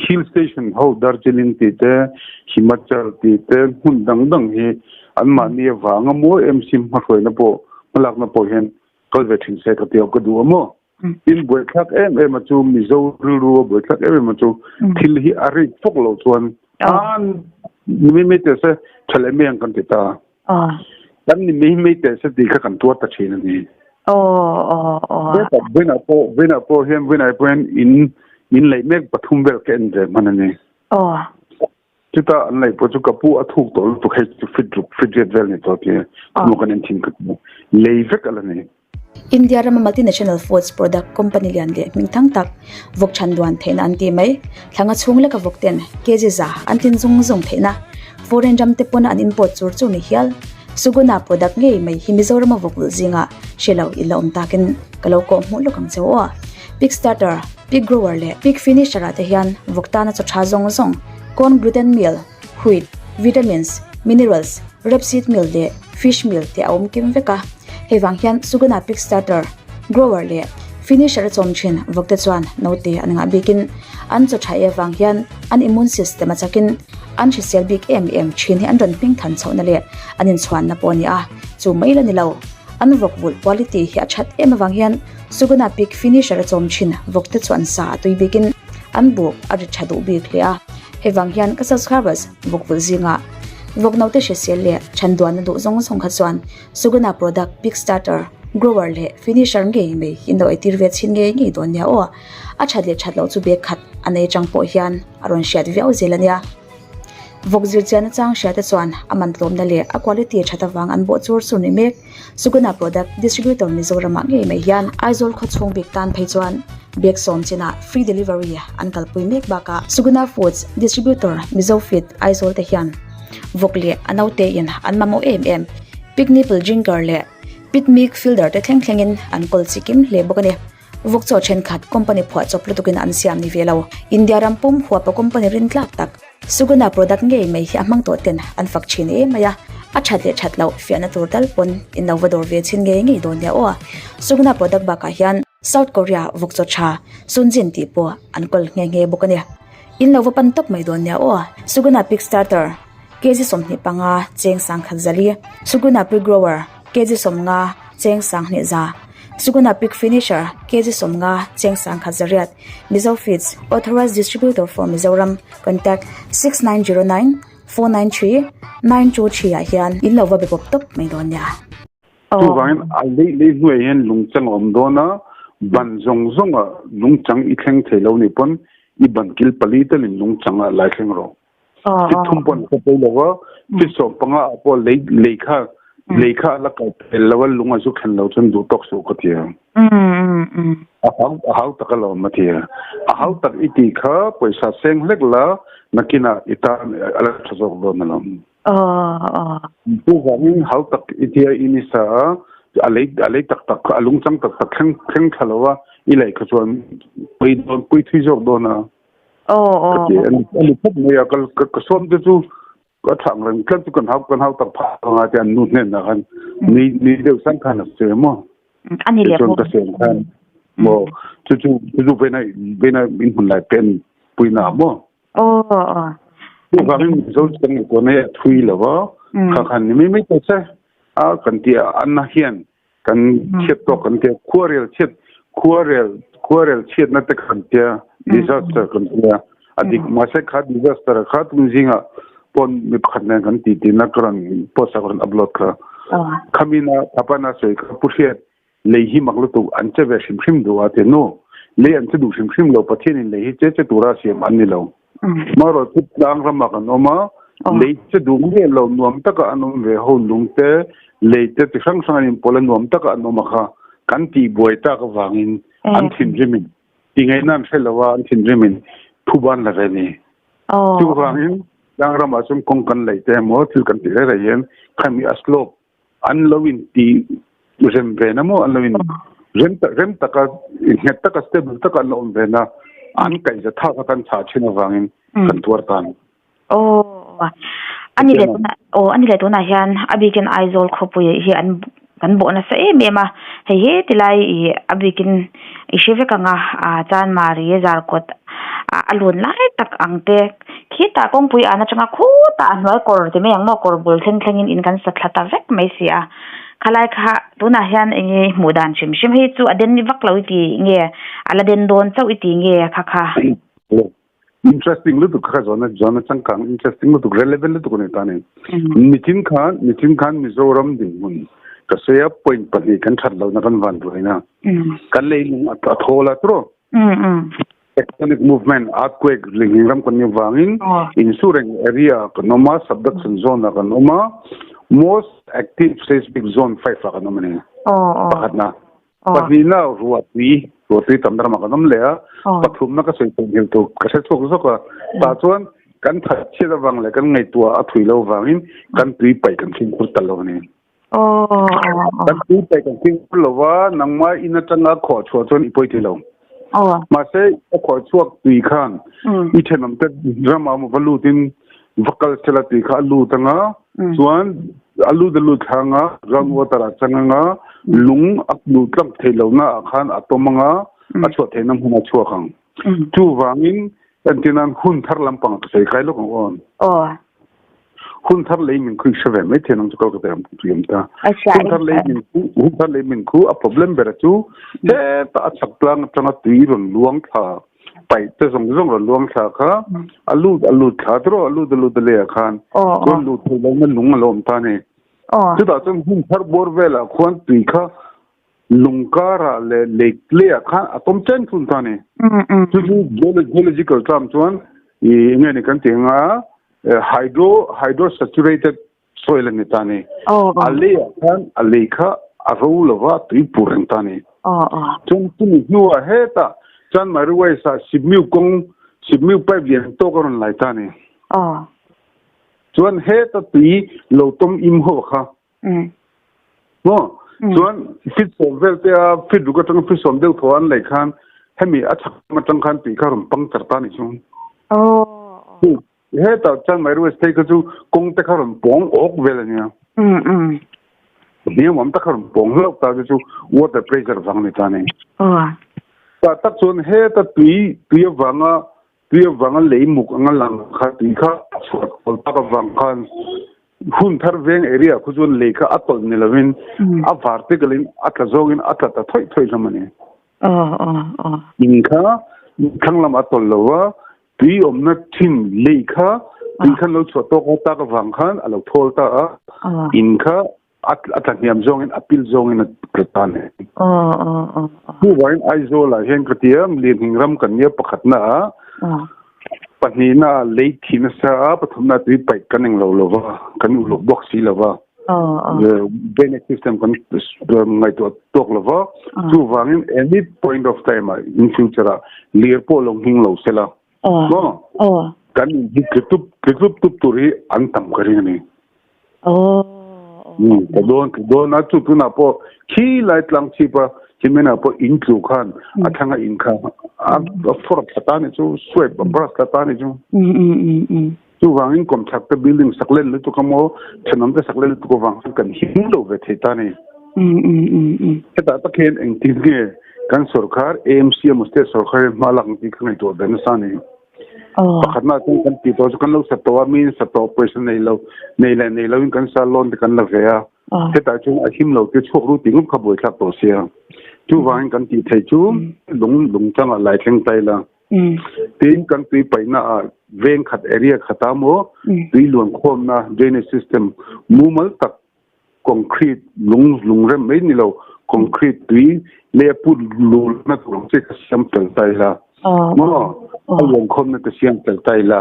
hill station ho Darjeeling tih te Himachal tih te hmun dang dang hi anmahni avanga mawi em sim hmahruaina pawh hmalakna pawh hian kal ve thin se ka ti ka duh a maw? Tin buaithlak em em a chu Mizo rilru a buaithlak em em a chu thil hi a rik fawk loh chuan an ni mai mai teh se tha leh mai ang kan ti ta. Kan ni mai mai teh se tih kha kan tuar ta thin a ni. Vawiinah pawh vawiinah pawh hian vawiinah pawh hian in in laih mek pathum vel ka en ve hman a ni. Chutah an laih pawh chu ka pu a thuk tawh lutuk hei chu fit ruk fit riat vel ni tawh tia khawmaw kan en thin ka ti lei vek a la ni. India rama multinational foods product company lian leh hming thang tak vawk chhan duan theihna an ti mai. Thlanga chhung leka vawk ten kg za an tlin zung zung theihna foreign ram te pawna an import chur chur ni hial. Suguna product ngei mai hi Mizorama vawk ulh zinga hre lo i la awm takin ka lo kawh hmuh lawk ang che aw. Pig starter. Pig grower leh pig finisher ah te hian vawk tana chaw tha zawng zawng, corn gluten meal, wheat, vitamins, minerals, rapeseed meal leh fish meal te a awm kim vek a. Hei vang hian Suguna pig starter, grower leh finisher a chawm thin vawk te chuan naute an ngah bikin an chaw tha e avang hian an immune system a chakin an hrisel bik em em thin hi an rawn hming than chhohna leh an inchhuanna pawh a ni a, chu mai la ni lo. An vawk vulh quality hi a that em avang hian Suguna pig finisher a chawm thin vawk te chu an sa a tui bikin an buk a ri tha duh bik hle a. Hei vang hian ka subscribers vawk vulh zingah. Vawk naute hrisel leh chhan duanna duh zawng zawng kha chuan Suguna product Pig Starter, Grower leh Finisher ngei mai hi no eitir ve chhin ngei ngei dawn nia aw. A that leh that loh chu bag khat a nei chang pawh hian a rawn hriat viau zel a nia. Vawk zir chian achang hria te chuan a man tlawmna leh a quality that avang an bawh chur chur ni mek. Suguna product distributor Mizoramah ngei mai hian Aizawl khaw chhung bik tan phei chuan bag sawm chinah free delivery an kalpui mek bakah Suguna Foods distributor Mizo Feed Aizawl te hian vawk leh a naute in an mamawh em em. Pig nipple drinker leh pit milk filter te thleng thlengin an kawl chikim hle bawk a ni. Vawk chaw thenkhat company phuah chawp lutukin an siam ni ve lo. India ram pum huapa company rin tlak tak Suguna product ngei mai hi a hmang tawh ten an fak thin em mai a. A that leh that loh fiahna tur tal pawn in lo va dawr ve chhin ngei ngei dawn nia aw. Suguna product bakah hian South Korea vawk chaw tha Sunjin tih pawh an kawl nghe nghe bawk a ni. In lo va pan tawp mai dawn nia aw. Suguna Pig Starter kg 25 cheng sangkhat zali, Suguna Pig Grower kg 50 cheng sanghnih za, Suguna Pig Finisher kg 50 cheng sangkhat zariat, Mizo Feeds, Authorized Distributor for Mizoram, Contact 6909 493 923 ah hian in lo va be pawp tawp mai dawn nia. Chuvangin a lei lei hnuaiah hian lungchang a awm dawn a, ban zawng zawnga lungchang i thleng thei lo nih pawn i ban kil pali telin lungchang ah lai thleng rawh. Fit thum pawh an khaw pei lo va, fit 15 ah pawh lei lei kha lei kha a la kal pel lo a, lung a zu thlen lo chuan duh tawk suh ka ti a. A hau a hau tak alawm a ti a. A hau tak i tih kha pawisa seng hlek la nakinah i tan a la tha zawk dawn alawm. Chuvangin hau tak i tia i ni sa a, a lei a lei tak tak a lungchang tak tak thleng thleng thla lo a, i lei kha chuan pui dawn pui thui zawk dawn a. Ka ti a ni phawt mai a, ka ka sawm te chu ka thang reng tlat chu kan hau kan hau tak phah anga te an nu hnenah khan ni ni deuh sang khan a sawi maw. Ani le chuan ka seng khan maw chu chu chu chu vena vena in hmun lai pen puina maw. Chuvangin Mizo chang ko nei a thui lo va, kha khan ni mai mai ta se a kan ti a anna hian kan chhiat tawk kan tia khuarel chhiat khuarel khuarel chhiatna te kan tia disaster kan tia a dik mahse kha disaster kha tum zinga pon mi pakhat nen kan ti ti na ka rawn post a ka rawn upload kha khamina thapana sawi kha pu hriat Lei hi mak lutuk an che ve hrim hrim duh a ti nu. Lei an che duh hrim hrim lo, Pathianin lei hi che che tura siam an ni lo. Marawh chu tlang ramah kan awm a, lei che duh miah lo nuam taka an awm ve ho lung te, lei te chi hrang hrang an inpawl a nuam taka an awm a kha kan tihbuai tak avangin an thinrimin tingaihna an hre lo a, an thinrimin phuban la ve ni. Chuvangin tlang ramah chuan kawng kan lei te emaw thil kan tih reng reng hian khami a slope an lo in ti rem ve na maw an lo in rem rem taka nghet taka stable taka an lo awm ve na an kaihza thak a kan chah thin avangin kan tuar ta ani. Aw ani leh tuna aw ani leh tunah hian a bikin Aizawl khawpui hi an kan bawh nasa em em a hei he tilai ih a bikin i hre vek ang a ah Chanmari Zarkawt a lun lai tak ang te. Khitah kawngpui an atanga khutah a hnuai kawr ti mai ang maw kawr bul thleng thlengin in kan sa thla ta vek mai si a khalai kha tunah hian eng nge i hmuh dan hrim hrim hei chu a den vak lo i ti nge a la den dawn chauh i ti nge kha kha. Interesting lutuk kha zawn zawn changkang interesting lutuk relevant lutuk ani ta ni nitin khan nitin khan Mizoram dinhmun ka sawi a point pahnih kan that lohna kan van ruaina kan leilung a thawl a tiraw Tectonic movement, earthquake, linging ram kan nih vangin insurance area kan awm a, subduction zone ah kan awm a, most active seismic zone 5 ah kan awm a ni. Pakhatna. Pahnihna ruahtui, ruahtui tamna ramah kan awm leh a, pathumna ka sawi theih hmel tur ka hre chhuak zawk a, tah chuan kan thatchhiat avang leh kan ngaihtuah a thui lo vangin kan tui paih kan fimkhur ta lo a ni. Kan tui paih kan fimkhur lo va, nangmah in atanga khawh chhuah chuan i pawi thei lo. Mahse, a khawh chhuak tui khan i thenawm te ramah maw va lutin va kal sela tui kha a lut anga, chuan a lut a lut thla anga, ground water ah chang anga, lung a luh tlang thei lohna ah khan a tawm anga, a chhuah theihna hmun a chhuak ang. Chuvangin, entirnan hun thar lampang ka sawi kai lawk ang aw. Hun thar lei min khu i hre ve mai thei nang chu kal ka pe am ta. Hun thar lei min khu hun thar lei min khu a problem ber chu heta a chhak tlang atanga tui rawn luang thla. Paih te zawng zawng rawn luang thla kha a lut a lut thla tawh a lut a lut a lei ah khan chuan lut thei lohna lung a lo awm ta a ni. Chutah chuan hmun thar bawr velah khuan tui kha lung karah leh lei leiah khan a tawm chen thun ta a ni. Chu chu geological term chuan ih enge ni kan tih anga hydro hydro saturated soil a ni ta a ni. A leiah khan a lei kha a ro lova tui pur reng ta a ni. Chuan chumi hnuah hetah chuan Mary West-ah Sipmiu kawng Sipmiu pipe lian tawk a rawn lai ta a ni. Chuan heta tui lo tawm im ho kha maw chuan fit sawm vel te a fit ruk atanga fit sawm deuh thaw an lei khan hemi a chhak atang khan tui kha rawn puncture ta a ni chu. Hetah chuan Mary phei kha chu kawng te kha rawn pawng awk vel a nia. Hniam awm tak kha rawn pawng hlauh ta chu chu water pressure vang a ni ta a ni. Tah tak chuan heta tui tui avanga tui avanga lei muk anga lang kha tui kha a chhuat kawl tak avang khan hun thar veng area khu chuan lei kha a tawlh ni lovin a vertical in a tla zawngin a tla ta thawih thawih hlawm a ni. In kha thlang lamah a tawlh lo va, Tui awmna thin lei kha tui khan lo chhuah tawk a tak avang khan a lo thawl ta a, in kha a tla hniam zawngin a pil zawngin a tla ta a ni. Chuvangin Aizawlah hian ka ti a, Lianhing ram kan nia pakhatna ah, pahnihna ah lei thi nasa a, pathumna ah tui paih kan englo lo va, kan uluk bawk si lo va. Drainage system kan ngaihtuah tawk lo va, chuvangin any point of time ah in future ah lir pawh lo nghing lo sela maw kan in hi tli tup tli tlup tup tur hi an tam ka ring a ni. Ka dawn ka dawn a chu tunah pawh khi lai tlang chhip a cement ah pawh in tlu khan a thlang a in kha a fawr thla ta ni chu swipe a brush thla ta ni chu. Chuvangin kawmchhak te building sak len lutuk a maw, thenawm te sak len lutuk avang khan kan him lo ve thei ta a ni. Hetah tak hian engtin nge kan sorkar AMC emaw state sorkar hian hma lak ang tih ka ngaihtuah ve nasa a ni. Pakhatna chuan kan tih tawh chu kan lo sa tawh a, miin sa tawh pawisa nei lo, nei leh nei loin kan sa loan te kan la ve a. Hetah chuan a him lo te chhuak ru tih ngawt kha buaithlak tawh sia. Chuvangin kan tih theih chu lung lungchangah lai thleng ta ila. Tin, kan tui paihna ah veng khat area khata maw tui luan khawmna drainage system mumal tak concrete lung lungrem mai ni lo concrete tui leh put lulna tur ang chi ka siam tel ta ila maw a luan khawmna te siam tel ta ila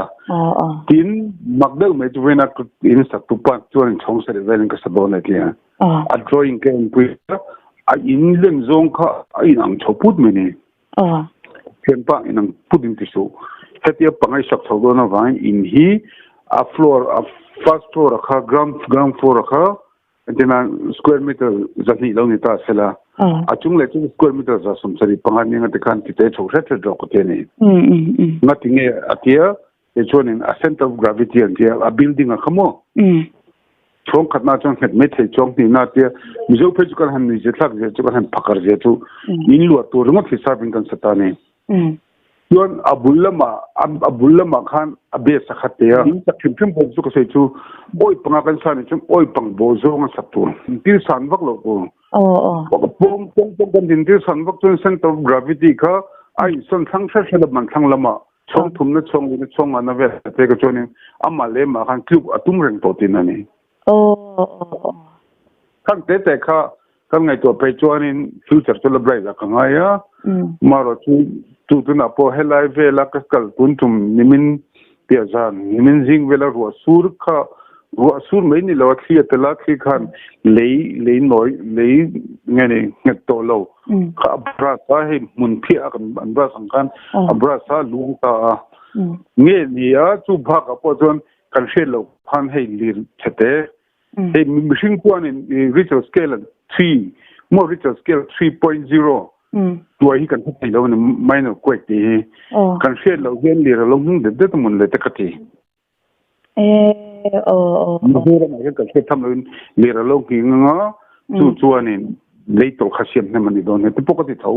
tin mak deuh mai chu vena in sak tu pa chuan in chhawng sarih velin ka sa dawn a tia a drawing ka enpui a in len zawng kha a in ang chho put mai ni. Thianpa in ang put in ti suh. Hetia pangai sak chho dawn avangin in hi a floor a first floor a kha ground ground floor a kha entirna square meter zahnih lo ni ta sela a chung leh chu square meter za sawmsarih panga nia nga tikhan ti te chho hret hret rawh ka ti a ni. Ngati nge a tia Tichuanin a center of gravity an tia a building a kha maw chhawng khatna chuan nghet mai thei chuang hnihna tia Mizo phei chu kan han nui zia thlak zia chu kan han phakar zia chu in luah tur ringawt hi serving kan sa ta ni. Chuan a bul lamah a bul lamah khan a base a khat te a. In sak hrim hrim pawh chu ka sawi chu awi panga kan sa nih chuan awi pang bawh zawng a sak tur thil san vak loh tur. Pawng pawng pawng kan din thil san vak chuan center of gravity kha a insawn thlang hret hret a ban thlang lamah Chhawng thumna chhawng lehna chhawng ngahna vel te ka chuanin amah leh amah khan tluk a tum reng tawh tin a ni. Khang te te kha kan ngaihtuah phei chuanin future chu la bright ah ka ngai a, marawh chu chu tunah pawh helai vela ka kal tun tum nimin piah zan nimin zing vela ruah sur kha ruah sur mai ni lo a thli a tel a thli khan lei lei nawi lei nge ni nghet tawh lo. Kha a brush a hei hmun phiah a kan an brush ang khan a brush a luang ta a nge ni a chu bak ah pawh chuan kan hriat loh khan hei lir chhete hei mihring chuanin Richter scale an 3 maw Richter scale 3.0 tuai hi kan hre thei lo a ni minor quake tih hi kan hriat loh hian lir a lo hmung det det a mun le te ka ti. Mizoram ah hian kan hriat tham loin lir a lo nghing anga chu chuanin lei tawlh kha siam hnem a ni dawn he ti pawh ka ti tho.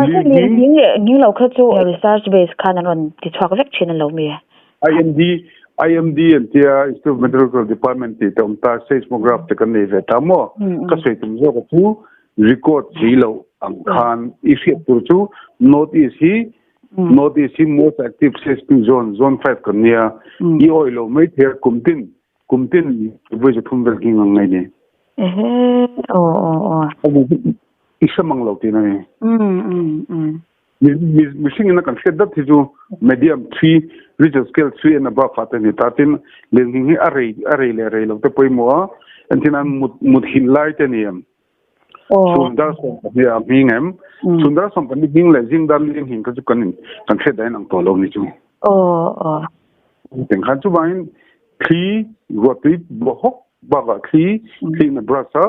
Mahse lir nghing leh nghing lo kha chu research base khan an rawn ti chhuak vek thin a lo mi? IMD IMD an tia Institute of Meteorological Department tih te awm ta seismograph te kan nei ve ta maw ka sawi tum zawk a chu record si loh ang khan i hriat tur chu North East hi. North East hi most active seismic zone, zone 5 kan nia. I oi lo mai thei kumtin kumtin voi zathum vel hi ngang ngai ni. Ehe, aw aw aw. I hre mang lo tin ani. Mihring ina kan hriat dat hi chu medium 3, Richter scale 3 and above ah te ni ta. Tin, lirnghing hi a rei a rei leh rei lo te pawimawh a, entin an mut mut hilh lai te ni em. Chhun dar 12 a hming em. Chhun dar 12 hming leh zing dar lirnghing kha chu kan in kan hriat dahin ang tawh lo ni chu. Teng khan chuvangin thli ruahtui bawhawk bakah thli thli in a brush a,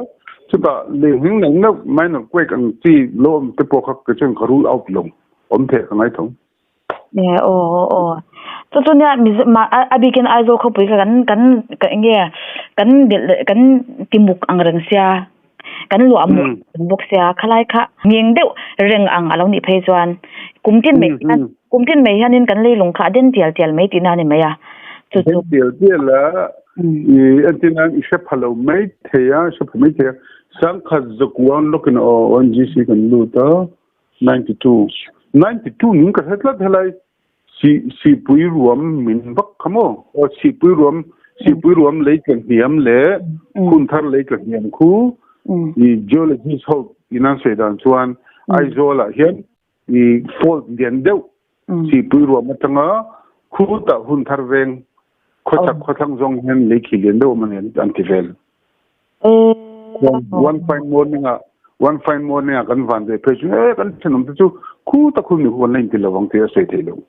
chutah lirnghing neuh neuh minor quake ang chi lo awm te pawh kha kei chuan ka rule out lo, awm theih ka ngai tho. Aw aw. Chu chu nia Mizo ma a bikin Aizawl khawpui kha kan kan ka eng nge kan belh leh kan ti muk ang reng sia, kan luah muk ang bawk sia, khalai kha ngeng deuh reng ang a lo nih phei chuan kum tin mai hian kum tin mai hianin kan leilung kha a den tial tial mai tihna a ni mai a. Chu chu. Den tial tial a, i entir nan i hre pha lo mai thei a, hre pha mai thei a, sangkhat zakuang lawkin aw ONGC kan lut a, 92 92 ning ka hre tlat helai si sipui ruam min vak kha maw aw sipui ruam sipui ruam lei tla hniam le hun thar lei tla hniam khu i geologist ho in an sawi dan chuan Aizawl ah hian i fault lian deuh sipui ruam atanga khu tah hun thar veng khawchhak khawthlang zawng hian lei khi lian deuh awm a ni an ti vel. One fine morning ah one fine morning ah kan van ve phei chu e kan thenawm te chu khu tak hun mi khu kan la inti lovang tih a sawi theih loh.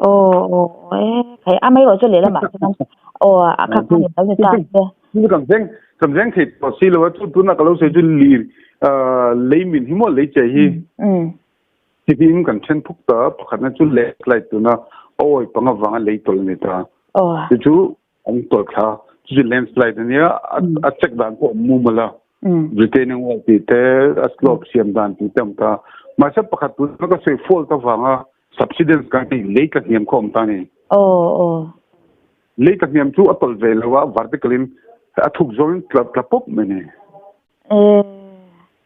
Aw aw e khai a mai rawh chu lehlamah chuan aw a kha kha ni lo ni ta se. Chu kan veng kan veng thei tawh si lo a chu tunah ka lo sawi chu lir lei min hi maw lei che hi Hetiang kan then phuk ta pakhatna chu landslide tuna awi panga vanga lei tawlh a ni ta. Chu chu an tawlh thla chu chu landslide a nia a check dan pawh awm mumal a retaining wall tih te a slope siam dan tih te awm ta mahse pakhat tuna ka sawi fault avanga subsidence kan tih lei tla hniam kha awm ta a ni. Lei tla hniam chu a tawlh ve lo a vertical in a thuk zawngin tla tla pawp mai a ni.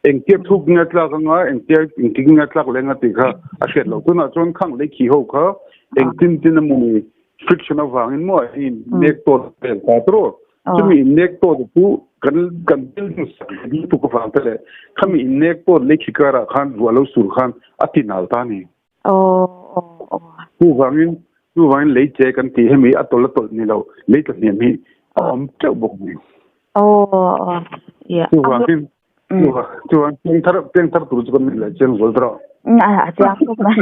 Engtia thuk nge tlak anga engtia engtik nge tlak leh anga tih kha a hriat loh. Tunah chuan khang lei khi ho kha engtin tin emawni friction avangin maw a in nek tawt vel ta tawh. Chumi in nek tawt chu kan kan building sak lutuk avang te leh khami in nek tawt lei khi karah khan ruah lo sur khan a ti nal ta a ni. Chuvangin chuvangin lei che kan tih hemi a tawlh a tawlh ni lo lei tla hniam hi a awm teuh bawk a ni. Chuvangin chuan piangthar piangthar tur chu kan ni leh chiang zual tawh. A chiang khawp mai.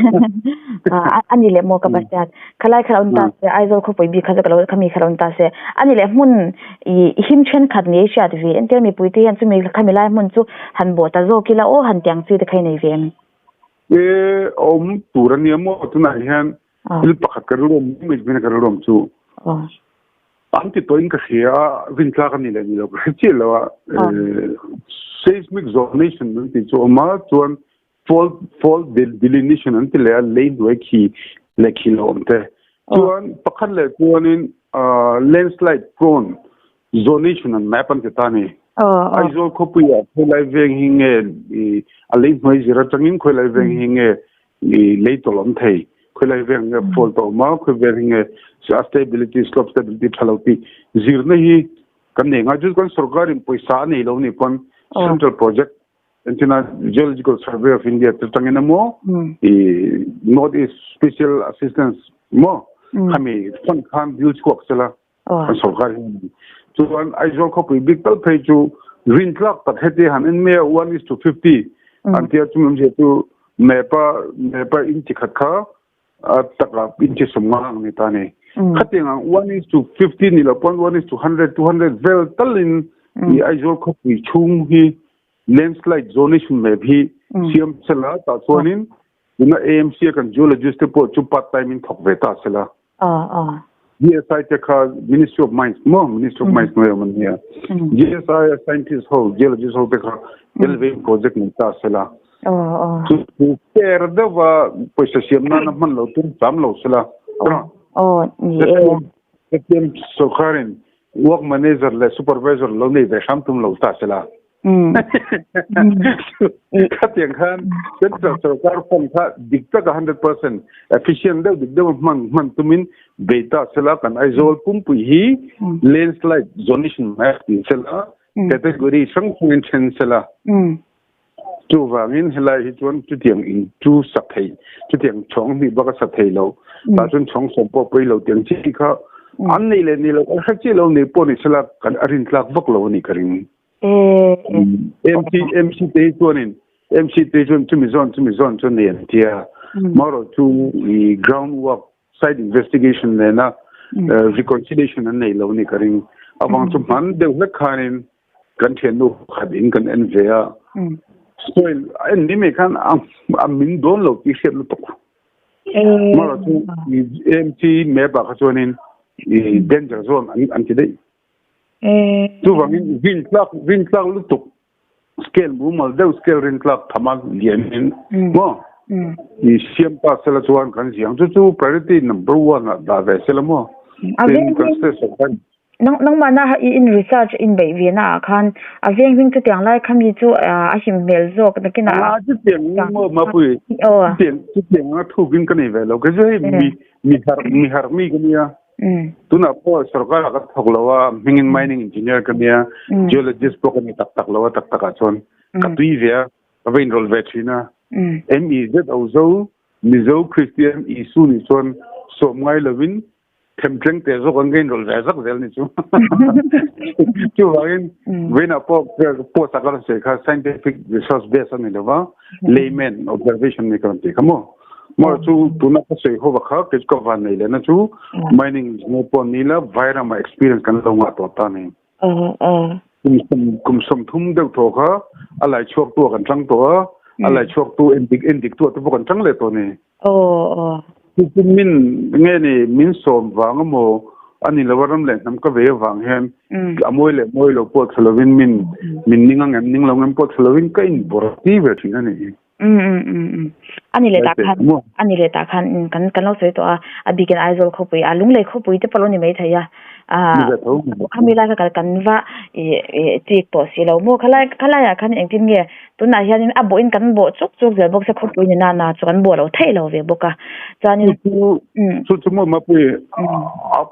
A ni leh maw ka Pathian. Khalai kha lo ni ta se Aizawl khawpui bik kha chu ka lo khami kha lo ni ta se. A ni leh hmun i him thenkhat ni ei hriat ve entir mipui te hian chumi khami lai hmun chu han bawh ta zawk ila aw han tiang chi te kha i nei ve em? E awm tur a nia maw tunah hian thil pakhat ka rilru awm mai mai ka rilru awm chu an ti tawhin ka hria a rintlak a ni leh ni lo ka hre chiah lo a seismic zonation an tih chu awm a chuan fault fault delineation an ti leh a lei hnuai khi leh khi lo awm te chuan pakhat leh chuanin landslide prone Zonation an map an ti ta ni. Aizawl khawpuiah khawilai veng hi nge a lei hnuai zir atangin khawilai veng hi nge lei tawlh awm thei, khawilai veng nge fault a awm a, khawi veng hi nge a stability, slope stability tha lo tih zirna hi kan nei ngai. Chu kan sorkarin pawisa a nei lo nih pawn central project entina Geological Survey of India te tangin emaw i North East Special Assistance maw khami fund khan dil chhuak sela. Kan sorkar hian chuan Aizawl khawpui bik tal phei chu rintlak tak heti han en mai a one is to 50 an tia chumi awmzia chu map a map a inchi khat kha a takah inchi 50 ang ni ta ni. Khatiang ang one is to 50 ni lo pawn one is to 100 200 vel talin i Aizawl khawpui chhung hi landslide zonation map hi siam sela tah chuanin tuna AMC a kan geologist te pawh chu part time in thawk ve ta sela. GSI te kha Ministry of Mines maw Ministry of Mines hnuai awm an nia. GSI a scientist ho geologist ho te kha tel ve in project nei ta sela. Chu chu fair deuha pawisa siam nana hman lo tum tam lo sela. Hetiang sorkarin work manager leh supervisor lo nei ve hram tum lo ta sela. Khatiang khan central sarkar fund kha dik taka 100% efficient deuh dik deuh hman hman tumin bei ta sela kan Aizawl pumpui hi landslide zonation map ti sela category hrang hrangin then sela. Chuvangin helai hi chuan chutiang in chu sak thei chutiang chhawng hnih bak a sa thei lo tah chuan chhawng sawm pawh pawi lo tiang chi kha an nei leh nei lo kan hre chiah lo nei pawh ni sela kan a rin tlak vak lo a nih ka ring. MC MC te hi chuanin MC te chuan chumi zawn chumi zawn chu nei an tia marawh chu i ground work site investigation nena reconciliation an nei lo ni ka ring. Awang chu hman deuh hlek khanin kan thiannu khat in kan en ve a soil en ni me khan a min dawn lo ti hriat lutuk mara chu MC me ba kha chuanin i danger zone an an ti dei chu wangin vin tlak vin tlak lutuk scale mumal deuh scale rin tlak thama lian in mo i siam ta sela chuan kan ziang chu chu priority number 1 ah da ve sela mo tin kan state sarkar Nang nangmahna i in research in beih ve na ah khan a veng hming chutiang lai kha mi chu a him hmel zawk nakin ah A chutiang maw mapui chutiang chutiang anga thukin ka nei ve lo kei chu hei mi mi har mi har mi ka nia tunah pawh sarkar ah ka thawk lo a hmingin mining engineer ka nia geologist pawh ka ni tak tak lo a tak tak ah chuan ka tui ve a ka va inrawlh ve thin a MEZ o zo Mizo Christian Isu nih chuan sawm ngai lovin Themtleng te zawk an ka inrawlh ve zak zel ni chu. Chuvangin vawiinah pawh post a ka rawn sawi kha scientific resource base a ni lo va, layman observation ni ka rawn ti kha maw. Maw chu tuna ka sawi ho kha kei chu ka van nei lehna chu mining engineer pawh ni la Vairama experience kan lo ngah tawh ta ni. Kum kum 30 deuh thaw kha a lai chhuak tu ah kan tang tawh a, a lai chhuak tu endik endik tu ah te pawh kan tang leh tawh ni. Chu min nge ni min sawm vang emaw a ni lo a ram leh hnam ka ve avang hian a mawi leh mawi lo pawh thla lovin min min ning ang em ning lo ang em pawh thla lovin ka inbawrh ti ve thin a ni. A ni leh tah khan a ni leh tah khan kan kan lo sawi tawh a a bikin Aizawl khawpui a Lunglei khawpui te pawh lo ni maithei a khami lai kha kan va ih chik tawh si lo maw khalai khalaiah khan engtin nge tunah hianin a bawhin kan bawh chuk chuk zel bawk se khawpui ni nana chu kan bawh lo theih lo ve bawk a chuanin chu chu maw mapui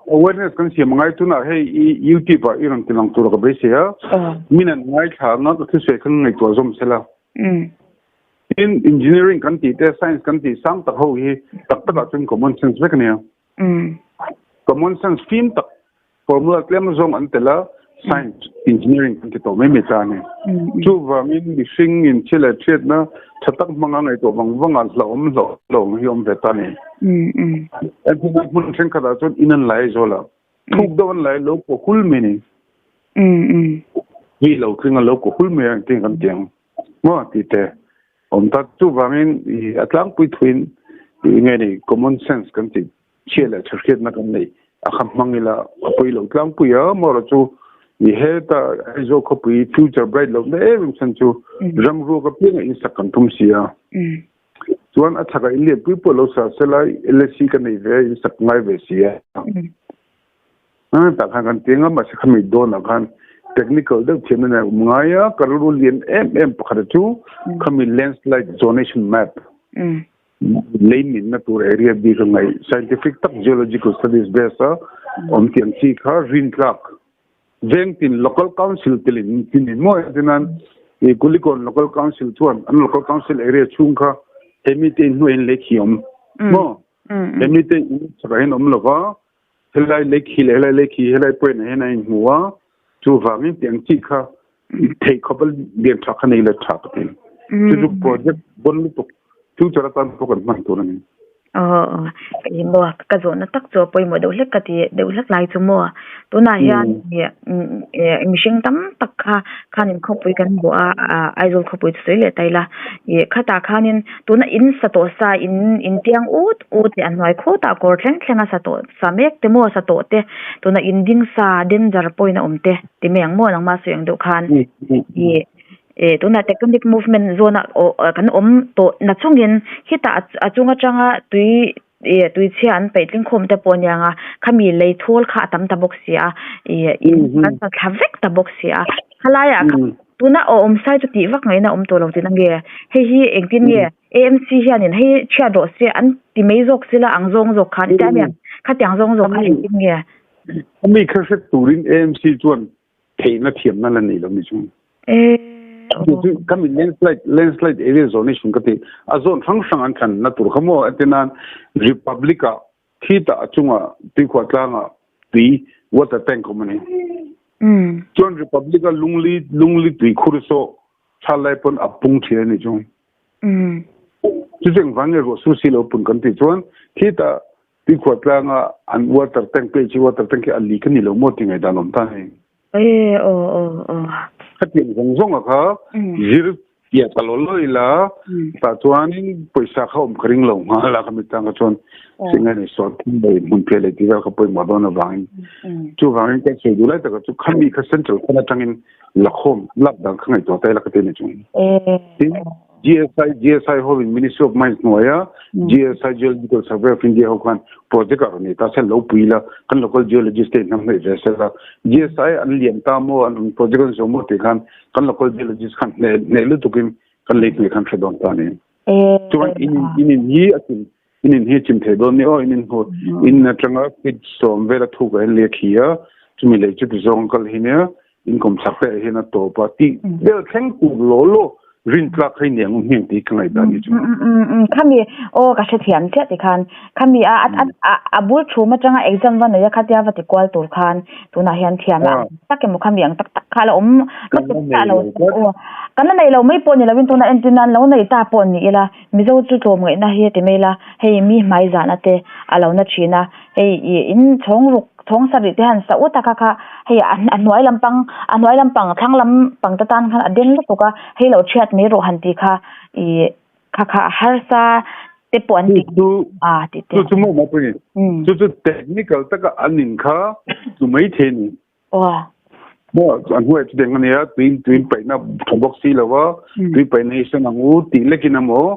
awareness kan siam angai tunah hei i youtube ah i rawn tilang tur ka beisei a min an ngaithla anga ka thusawi kha ngaihtuah zawm sela Tin, engineering kan tih te, science kan tih sang tak ho hi tak takah chuan common sense vek a nia. Common sense fim tak formula tlem zawng an tel a, science, engineering kan ti tawh mai mai ta a ni. Chuvangin mihring in thil leh hriatna tha tak hmanga ngaihtuah vang vanga hlauhawm hlauh lo ang hi awm ve ta a ni. Entirna hmun thenkhatah chuan in an lai zawl a, thuk deuh an lai lo kaw hul mai a ni. Hi lo tling a lo kaw hul mai a engtin kan ti ang maw tih te awm ta. Chuvangin i a tlangpui thuin i nge ni common sense kan tih chhia leh tha hriatna kan neih a kha hmang ila a pawi lo tlangpui a amaherawh chu i heta Aizawl khawpui future bright lohna em em chhan chu ram ruak apianga in sak kan tum si a. Chuan a chhakah in lianpui pawh lo sa sela LSC ka nei ve a in sak ngai ve si a. Tah khan kan ti ngam mahse khami dawnah khan technical deuh thiamna nen a awm ngai a, ka rilru lian em em pakhat chu khami landslide zonation map lei minna tur area bik a ngaih scientific tak geological studies base a awm tih ang chi kha rin tlak veng tin local council telin tinin maw entinan i Kulikawn local council chuan an local council area chhung kha hemi te in hnuaiin lei khi awm maw hemi te in chhakah hian awm lova Helai lei khi leh helai lei khi helai point ah hian a inhmu a, chuvangin tiang chi kha theih khawp a lian tha kha nei la tha ka ti. Chu chu project bon lutuk future atan pawh kan hman tur a ni. Aw kei maw ka zawhna tak chu a pawimawh deuh hlek ka ti deuh hlek lai chu maw tunah hian ih mihring tam tak kha khanin khawpui kan bawh a Aizawl khawpui chu sawi leh ta ila ih khatah khanin Tuna in sa tawh sa in in tiang ut ut leh a hnuai khutah kawr thleng thleng a sa tawh sa mek te maw sa tawh te tuna in ding sa danger point a awm te ti mai ang maw nangmah sawi ang deuh khan ih eh tuna tectonic movement zawn ah aw kan awm tawh na chungin khitah a chung atanga tui ih tui chhia an peih tling khawm te pawh a nia nga khami lei thawl kha a tam ta bawk si a ih in kan sa thla vek ta bawk si a khalaiah khan. Tuna aw awm sai chu tih vak ngaihna awm tawh lo tih na nge? Hei hi engtin nge AMC hianin hei chhiat rawh se an ti mai zawk sila ang zawng zawk khan tia nia khatiang zawng zawk kha engtin nge? A mi kha hre turin AMC chuan theihna thiamna la nei lo ni chu. Kami landslide landslide area zonation ka ti a zone hrang hrang an thlan na tur kha maw atinan Republic ah Khitah a chungah tuikhuah tlangah tui water tank awm a ni. Chuan Republic a lungli lungli tuikhur saw thla lai pawn a pung thin a ni chu. Chucheng vang nge ruah sur si lo pun kan tih chuan khitah tuikhuah tlanga an water tank peh chi water tank hi a leak a ni lo maw ti ngaihdan awm ta a ni. E aw aw aw. Khatiang zawng zawng a kha zir Tia ka lo lo ila tah chuanin pawisa kha awm ka ring lo nghal a ka mit tang kha chuan singai nei sawn thim bai hmun phiah leh tih vel kha pawimawh dawn avangin chuvangin ka sawi duh lai takah chu khami kha central khan atangin lakhawm lak dan kha ngaihtuah ta ila ka ti a ni chung. Tin GSI GSI ho in Ministry of Mines hnuaia GSI Geological Survey of India ho khan project a rawn nei ta se lo pui ila kan local geologist te in hnam hnaih ve sela GSI an lian ta maw an project an zawh maw tih khan kan local geologist khan hne hne lutukin kan lei hne khan hre dawn ta ni chuan in in in hi a chim in in hi chim thei dawn ni aw in in hu in atanga feet sawm vela thu ka en le khi a chumi lei chu ti zawng kal hi nia in kom chak te hian a tawp a ti vel thleng tur lo lo rin tlak hei niang hming ti ka ngaih dan ni chu khami aw ka hre thiam chiah ti khan khami a a bul thum atanga exam va nei a khatia va ti kual tur khan Tunah hian thiam a ang tak emaw khami ang tak tak kha a la awm lutuk chiah lo aw. Kan la nei lo mai pawh ni lovin tunah entir nan lo nei ta pawh ni ila Mizo chu tlawm ngaihna hi a ti mai ila hei mi hmai zahna te a lo na thin a hei ih in chhawng ruk chhawng sarih te han sa ut a kha kha hei a hnuai lampang a hnuai lampang thlang lampang te tan khan a den lutuk a hei lo chhiat mai rawh han tih kha ih Kha kha a harsa te pawh an ti a ti te. Chu chu maw mapui. Chu chu technical taka an in kha chu mai thei ni. Aw. Maw an huai chu deng ania tuin tuin paihna tha bawk si lo a tui paihna hi sawn ang u tih lekin emaw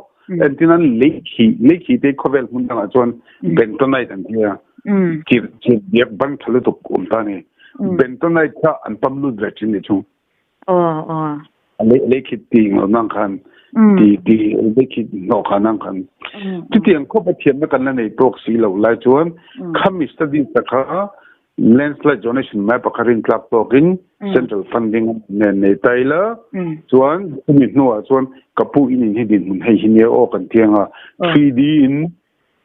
entin an lei khi lei khi te khawvel hmun dangah chuan bentonite an tia chir chir diak ban tha lutuk awm ta ni bentonite kha an pam lut ve thin ni chu. Aw aw. Lei khit ti nglo nang khan ti ti lei khit hnawh kha nang khan. Chutiang khawp a thiamna kan la nei tawk si lo lai chuan khami study ta kha landslide zonation mai pakhat rin tlak tawkin central funding nen nei ta ila chuan chumi hnuah chuan ka pu in in hi dinhmun hei hi nia aw kan tiang a 3D in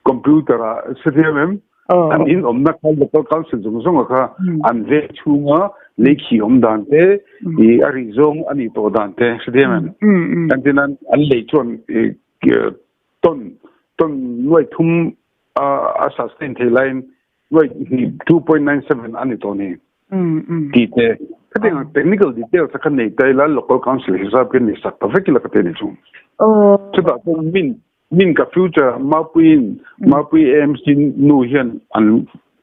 computer ah sathiam em an in awmna kha local council zawng zawng kha an ve chhunga leikhi awm dan te i a ri zawng ani tawh dan te sathiam em kan tin an an lei chuan ton ton nuai thum a sustain thei lain nuai 2.97 ani tawh ni ti te khatiang technical details kha nei tai la local council hisab ke ni sak ta vek ila ka te ni chung chutah chuan min Min ka future Mapuiin Mapui AMC nu hian an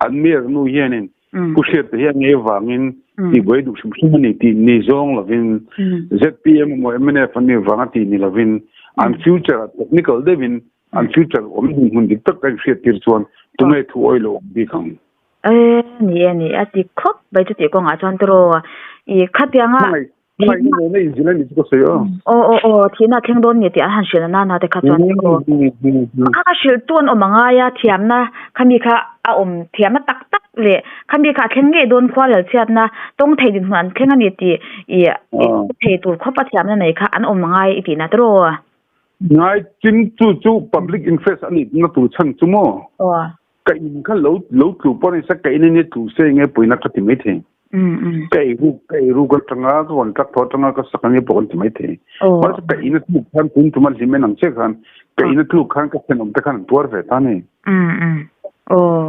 an mayor nu hianin Pu Hriat te hian ngei vangin tihbuai duh hrim hrim a ni tih ni zawng lovin ZPM emaw mnf an nih vanga tih ni lovin an future ah technical deuhin an future awm dinhmun dik tak a inhriat tir chuan tunge thu awih lo awm bik ang. E ni e ni a ti khawp mai chutih kawngah chuan tiraw i khatianga Aw aw aw thihna a thleng dawn nge tih an han hrilh nana te kha chuan aw kha kha hrilh tu an awm a ngai a thiamna khami kha a awm thiamna tak tak leh khami kha a thleng ngei dawn khua lel chhiatna tawng thei dinhmun an thleng a ni tih ih thei tur khawp a thiamna nei kha an awm a ngai i tihna tiraw. Ngai chin chu chu public interest a nih na tur chhan chu maw? Ka in kha lo lo tlu pawh ni se ka in ania tlu se enge puina ka ti maithei. Ka ei ruk ka ei ruk atanga ka contract thaw atanga ka sak ania pawh kan ti maithei. Mahse ka in a tluk khan tun tuma hlim en ang che khan ka in a tluk khan ka thenawm te khan an tuar ve ta ni.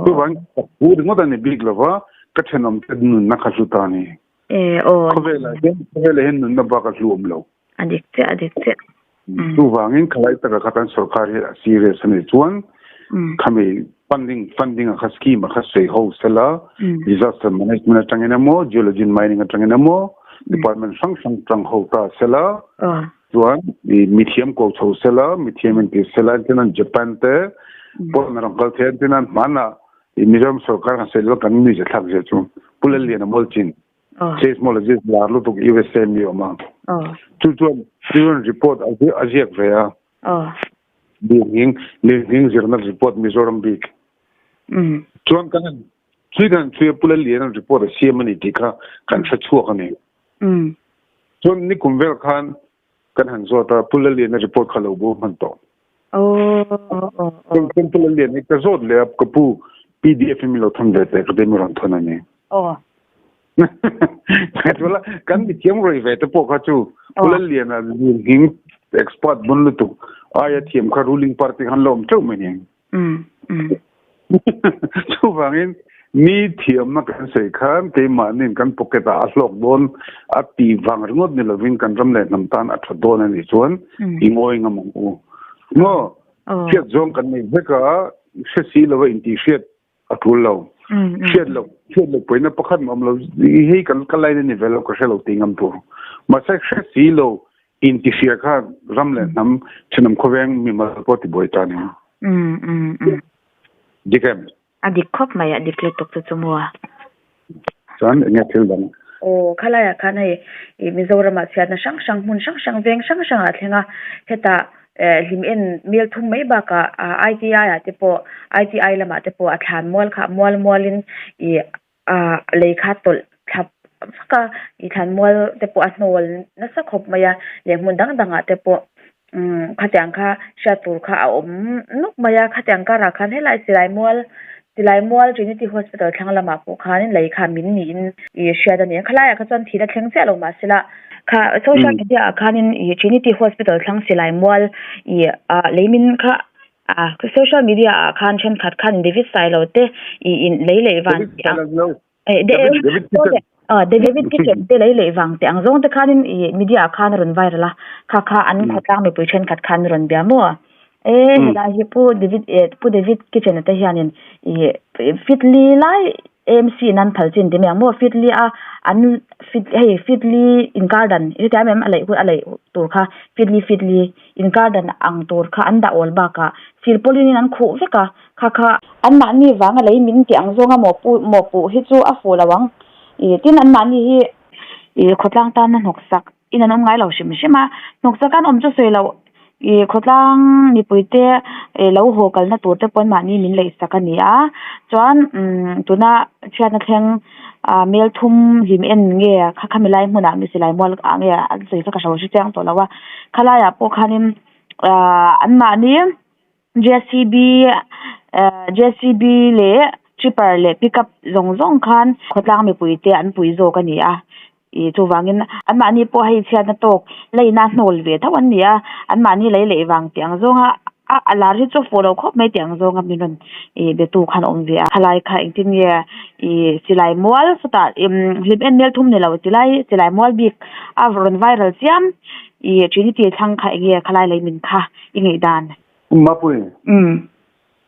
Chuvang ka thu ringawt a ni bik lova ka thenawm te nunna kha hlu ta ni. Khawvelah hian khawvelah hian nunna bak a hlu awm lo. A dik chiah, a dik chiah. Chuvangin khalai taka kha kan sorkar hi a serious a nih chuan khami funding funding a kha scheme a kha sawi ho sela disaster management atangin emaw geology and mining atangin emaw department hrang hrang tang ho ta sela chuan mithiam ko chho sela mithiam in ti sela tin Japan te pawh na rang kal thei tin an hmana Mizoram sorkar kan sawi lo kan nui zathlak zia chu Pu Lalliana Mawlchin. Seismologist lar lutuk USA mi awm a. Chu chuan chu chuan report a ziak ve a. Lirnghing lirnghing zirna report Mizoram bik. Chuan kan han chui kan han chui a Pu Lalliana'n report a siam a ni tih kha kan hre chhuak a ni. Chuan nikum vel khan kan han zawt a Pu Lalliana report kha lo bo hman tawh. Chuan Pu Lalliana hi ka zawt leh a ka pu PDF in min lo thawn ve teh ka ti a mi rawn thawn a ni. Chuala kan mi thiam rei ve te pawh kha chu Pu Lalliana lirnghing expert bun lutuk aia thiam kha ruling party khan la awm teuh mai ni. Chuvangin mi thiamna kan sawi khan keimahniin kan pocket ah a hlawk dawn a ti vang ringawt ni lovin kan ram leh hnam tan a tha dawn a nih chuan i ngawi ngam ang u. Maw? Hriat zawng kan nei vek a, hre si lova intihhriat a tul lo. Hriat loh hriat loh pawhin a pakhat mah awm lo hei kan ka line a ni ve lo ka hre lo tih ngam tur. Mahse hre si lo intihria kha ram leh hnam thenawm khawveng mimal pawh tibuai ta ni. Dik em? A dik khawp mai a dik lutuk chu chu maw. Chuan eng nge thil dang? Aw khalaiah khan hei ih Mizoramah chhiatna hrang hrang hmun hrang hrang veng hrang hrangah a thleng a, hetah eh hlim en mel thum mai bakah ah ITI ah te pawh ITI lamah te pawh a thlan mual kha mual mualin ih ah lei kha tawlh thlap vak a, ih thlan mual te pawh a hnawl nasa khawp mai a leh hmun dang dangah te pawh umm khatiang kha hriat tur kha a awm nuk mai a khatiang karah khan helai silai mual silai mual Trinity Hospital thlang lamah pawh khanin lei kha min niin ih hriat a ni a khalaiah kha chuan thihna thleng chiah lo mahsela kha social media ah khanin ih Trinity Hospital thlang silai mual ih ah lei min kha ah social media ah khan thenkhat khan David Sailo te ih in lei leh van tih ang. David Kitchen te lei leh vang teh ang zawng te khanin ih media ah khan a rawn viral a, kha kha an khawtlang mipui thenkhat khan a rawn bia maw a? E helai hi Pu David eh Pu David Kitchen a te hianin ih fitli lai AMC in an phal chin ti mai ang maw fitli a an fit hei fitli inkar dan i hrethiam em a leih hun a leih tur kha fitli fitli inkar dan ang tur kha an dah awl bakah silpaulin in an khuh vek a. Kha kha. Anmahni vanga lei min tih ang zawnga mawhpu mawhpuh hi chu a fuh lo ang. Ih tin anmahni hi ih khawtlang tana hnawksak in an awm ngai lo hrim hrim a, hnawksak an awm chu sawi loh ih khawtlang mipuite ih lo haw kalna tur te pawh anmahni min leihsak a ni a, chuan umm tuna chhiatna thleng ah mel thum hlim en nge kha khami lai hmunah mi silai mual ah nge an sawi kha ka hre chiang tawh lo a, khalaiah pawh khanin ah anmahni. JCB JCB leh tripper leh pickup zawng zawng khan khawtlang mipui te an pui zawk a ni a ih chuvangin anmahni pawh hei chhiatna tawk leina hnawl ve tho an ni a anmahni lei leh vang tih ang zawnga a a lar hi chu a fuh lo khawp mai tih ang zawnga min rawn ih be tu khan a awm ve a khalai kha engtin nge ih silai mual sawtah imm hlim en mel thum ni lo tilai silai mual bik a rawn viral chiam ih trinity thlang kha eng nge khalai lei min kha. I ngaih dan. Mapui. Umm.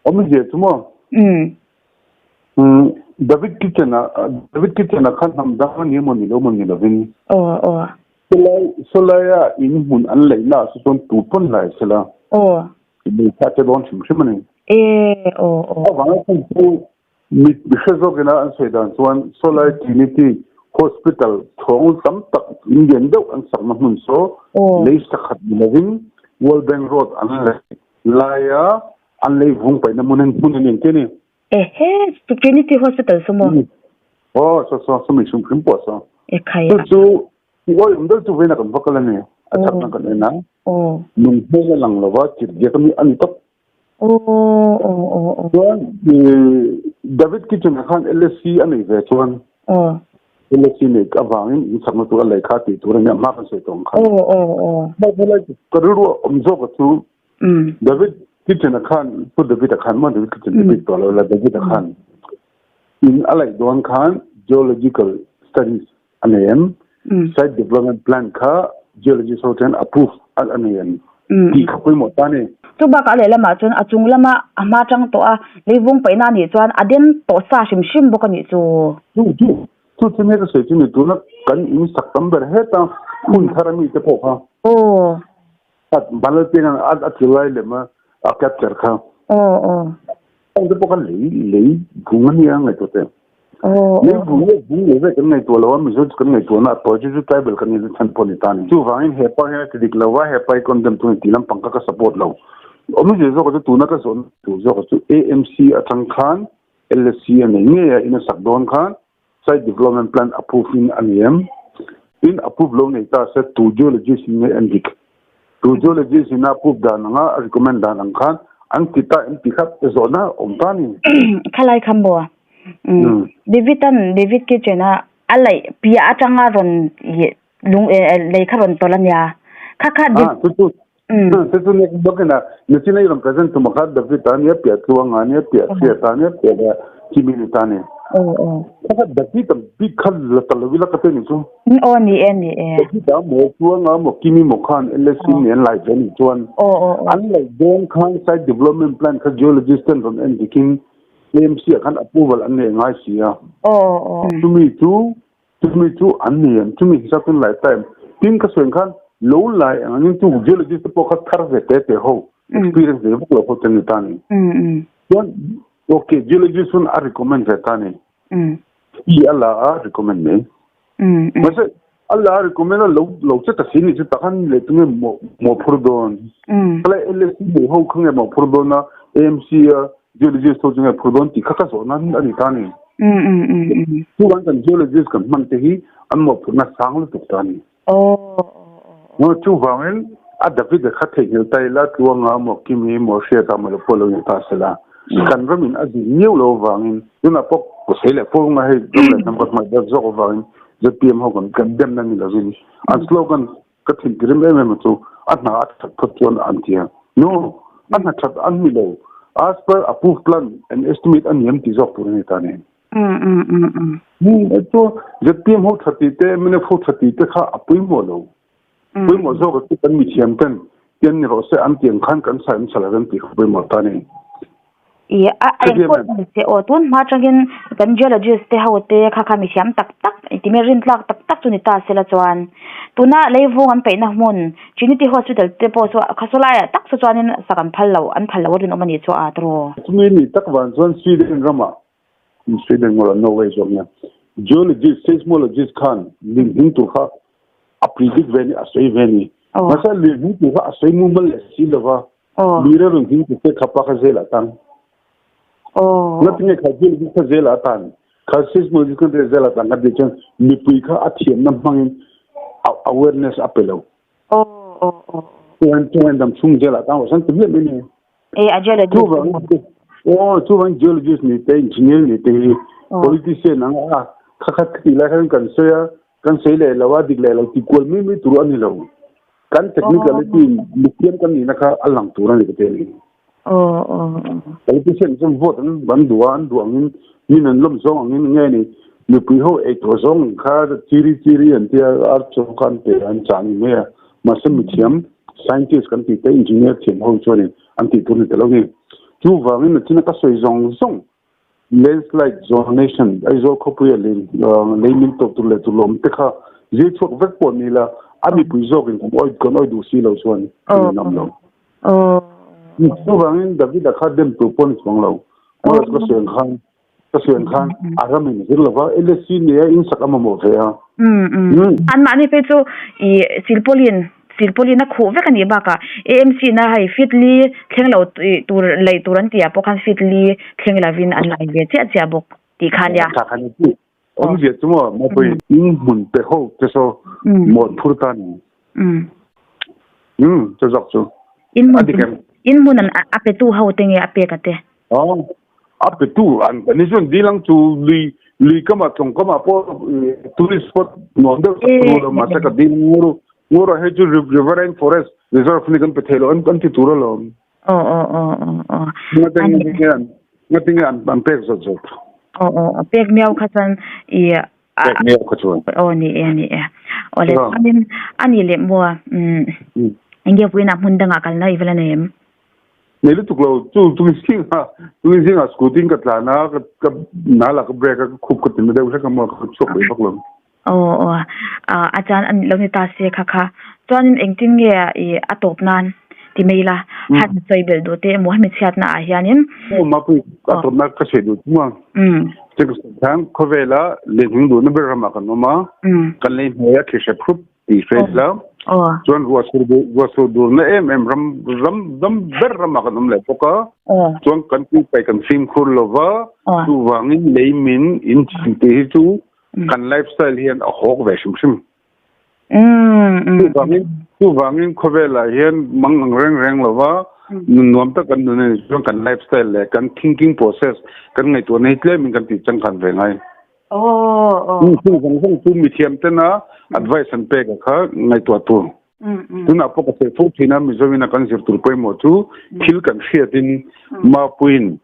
Awmzia chu maw? Umm. Umm David Kitchen a David Kitchen a kha hnam dang a ni emaw ni lo emaw ni lovin. Aw aw. Sawlai sawlaia in hmun an leih na ah saw chuan tu pawn lai sela. Aw. Lei kha che dawn hrim hrim a ni. E aw aw. Avanga khan chu Mi hre zawkina an sawi dan chuan Sawlai Trinity Hospital chhawng tam tak in lian deuh an sakna hmun saw lei sakhat ni lovin World Bank Road an lei laia an lei vung paihna hmun hmun a ni ang ti a ni. Ehe, Trinity Hospital saw maw? Aw, saw saw, sawmi hrim hrim pawh saw. Ekhai. Chu chu i awi awm deuh chu vawiin a kan va kal a ni. A chakna kan en a. Nung hmel a lang lova, chirhdiak a ni tawp. Chuan David Kitchen-a khan LSC a nei ve chuan LSC nei avangin in chakna tur a lei kha tih tur a nia hma kan sawi tawh ang khan. Mahse ka rilru a awm zawk a chu David Kitchen-a khan Pu David-a khan maw David Kitchen ti bik tawh lo la David-a khan in a laih dawn khan geological studies a nei em? Site development plan kha geologist ho chuan approve a nei em? Tih kha pawimawh ta a ni. Chu bakah lehlamah chuan a chung lama a hma tang tawh a, leivung paihna a nih chuan a den tawh sa hrim hrim bawk a nih chu. Chu chu chu chu nge ka sawi chu ni tuna kan in sak tam ber heta hun thar a mi te pawh kha. Aw. Banal piang a thil lai lem a a capture kha. Aw aw. Heng te pawh kha lei lei vung a nia ngaihtuah teh. Lei vung leh vung leh vek kan ngaihtuah lo a, Mizo chu kan ngaihtuahna a tawi chu chu tribal kan nih chhan pawh a ni ta a ni. Chuvangin he pa hian a ti dik lo a, he pa hi condemn tu a ni tih lampang kha ka support lo. Awmzia zawka chu tuna ka zawhna tur zawka chu AMC atang khan LSC a nei ngei a, in a sak dawn khan Site Development Plan approve in a ni em? Tin, approve lo nei ta se tu geologist in nge en dik? Tu geologist in a approve dan anga a recommend dan ang khan an ti ta em ti kha zawhna awm ta ni. Khalai kha maw? David an David kitchen a a laih piah atanga rawn lung lei kha rawn tawlh a nia. Kha kha Chu chu chu chu nek bawk ina nichin a i rawn present tum kha David a nia piah tluang a nia piah hriat a nia piah leh Kimi ni ta ni. Kha kha David a bik kha la ta lo ila ka te ni chu. Aw ni e ni e. David a maw tluang a maw Kimi maw khan LSC ni an lai ve ni chuan an laih dawn khan site development plan kha geologist ten rawn en dikin AMC ah khan approval an nei ngai si a. Chumi chu Chumi chu an nei em? Chumi hisap chuan lai ta em? Tin ka sawi ang khan lo lai ang angin chu geologist te pawh kha thar ve te te ho, experience nei vak lo ho te an ni ta a ni. Chuan ok geologist chuan a recommend ve ta a ni. Fee a la a recommend mai. Mahse a la a recommend a lo lo che ta si ni chu takhan leh tunge mawhphur dawn? Khalai LSC nei ho kha nge mawhphur dawn a AMC a Geologist ho chu nge phur dawn tih kha ka zawhna a ni ta a ni. Chuvang kan geologist kan hman te hi an mawhphurhna sang lutuk ta a ni. Chuvangin a David-a kha theihnghilh ta ila Tluanga maw Kimi maw Hriata maw lo pawh lo ni ta sela kan ramin a zin miau lo avangin tunah pawh Pasei leh Pawnga hei ram leh hnam ka hmai ber zawk avangin zpm ho kan demna ni lovin an slogan Ka thintirim em em chu a hna a that phawt chuan an ti a. No, a hna that an ni lo. As per approved plan and estimate a niam ti zawk tur a ni ta nen. Chu zpm ho tha tih te, mnf ho tha tih te kha a pawimawh lo. Pawimawh zawk a chu kan mithiam ten tian ni rawh se an ti ang khan kan sa em sa lo em tih kha pawimawh ta nen. I a eng pawh ni se aw tun hma atangin kan geologist te ho te kha kha mithiam tak tak engtin nge rintlak tak tak chu ni ta sela chuan tuna leivung an peihna hmun Trinity Hospital te pawh chu kha saw laiah tak saw chuanin sak an phal lo an phal lo a rinawm a nih chu a tawh. Chumi ni tak vang chuan Sweden ramah Sweden ngawrh Norway zawk nia geologist seismologist khan lirnghing tur kha a predict ve a ni a sawi ve a ni mahse lirnghing tur kha a sawi mumal leh si lova Mi re run hing te kha pa kha zel a tang. Na tinge kha zel bi kha zel a tan. Kha seismologist kan te zel a tang ka ti chuan mipui kha a thiam na hmangin awareness a pe lo. Chuan chuan dam chung zel a tang ro san ti miah mai ni. E a geologist. Chuvang oh chuvang geologist ni te engineer ni te hi politician ang a kha kha ti lai khan kan sawi a kan sawi leh lo a dik leh lo ti kual mai mai tur a ni lo. Kan technicality mithiam kan nihna kha a lang tur a ni ka ti a ni. Politician chuan vote an an duh a, an duh angin min an lawm zawng angin nge ni mipui ho ei tawh zawng kha chiri chiri an tia ar chaw kha an pe an chah a ni mai a. Mahse mithiam scientist kan tih te engineer thiam ho chuanin an tih tur a ni ta lo ni. Chuvangin nachina ka sawi zawng zawng Landslide zonation, Aizawl khawpuia lei min tawp tur leh tur lawm te kha zir chhuak vek pawh ni ila, a mipui zawkin kan awi kan awi duh si lo chuan kan inngam lo. Chuvangin Davida kha dem tur pawh a ni chuang lo. Mawla chu ka sawi ang khan, ka sawi ang khan a ramin a zir lo va, LSC nia insak a mamawh ve a. Anmahni phei chu i silpawlin Silpawlin a khuh vek a nih bakah AMC na hei feet li thleng lo tur lei tur an tih ah pawh khan feet li thleng lovin an lai ve chiah chiah bawk tih kha nia. Tha khan i awmzia chu maw mapui in hmun pe ho te saw mawn phur ta ni. Um chu zawk chu. In hmun in hmun an a pe tu ho te nge a pek a te. Aw a pe tu an ni chuan dilang chu lui lui kama tlawng kama pawh tourist spot nuam deuh tak tur lo mahse ka dil ngur ngur a hei chu riverine forest reserve ni kan pe thei lo an an ti tur alawm. Aw aw aw aw aw. Ngatinge an ngatinge an an pek zawt zawt. Aw aw aw pek miau kha chuan i pek miau kha chuan. Aw ni e ni e. Aw le chuanin ani leh maw um enge puiin a hmun dangah kalna i va la nei em? Nei lutuk lo, chu tumi zingah tumi zingah scooty in ka tlan a, ka ka nal ah ka brake a, ka khup ka ti na deuh hlek a maw ka chhuak peih vak lo. Aw aw, a chuan a lo ni ta se kha kha. Chuanin engtin nge i a tawp nan? ti mai ila han sawi belh duh te emaw hemi chhiatna ah hianin. Aw mapui a tawpna ka sawi duh chu a. Chu ka sawi khan khawvela lehning duhna ber ramah kan awm a, kan lei hnuaia thli hrep hrup tih hre ila chuan ruah sur duh ruah sur durna em em ram ram ram ber ramah kan awm leh bawk a, chuan kan tui kan fimkhur lova chuvangin lei min in chim tih hi chu kan lifestyle hian a hawk ve hrim hrim. Chuvangin chuvangin khawvelah hian mang ang reng reng lova nun nuam tak kan nun a ni chuan kan lifestyle leh kan thinking process kan ngaihtuahna hi tlemin kan tih changkan ve ngai. Chung zawng zawng chu mithiam tena advice an pek a kha ngaihtuah tur. Tunah pawh ka sawi fo thin a Mizoin a kan zir tur pawimawh chu thil kan hriatin Mapuiin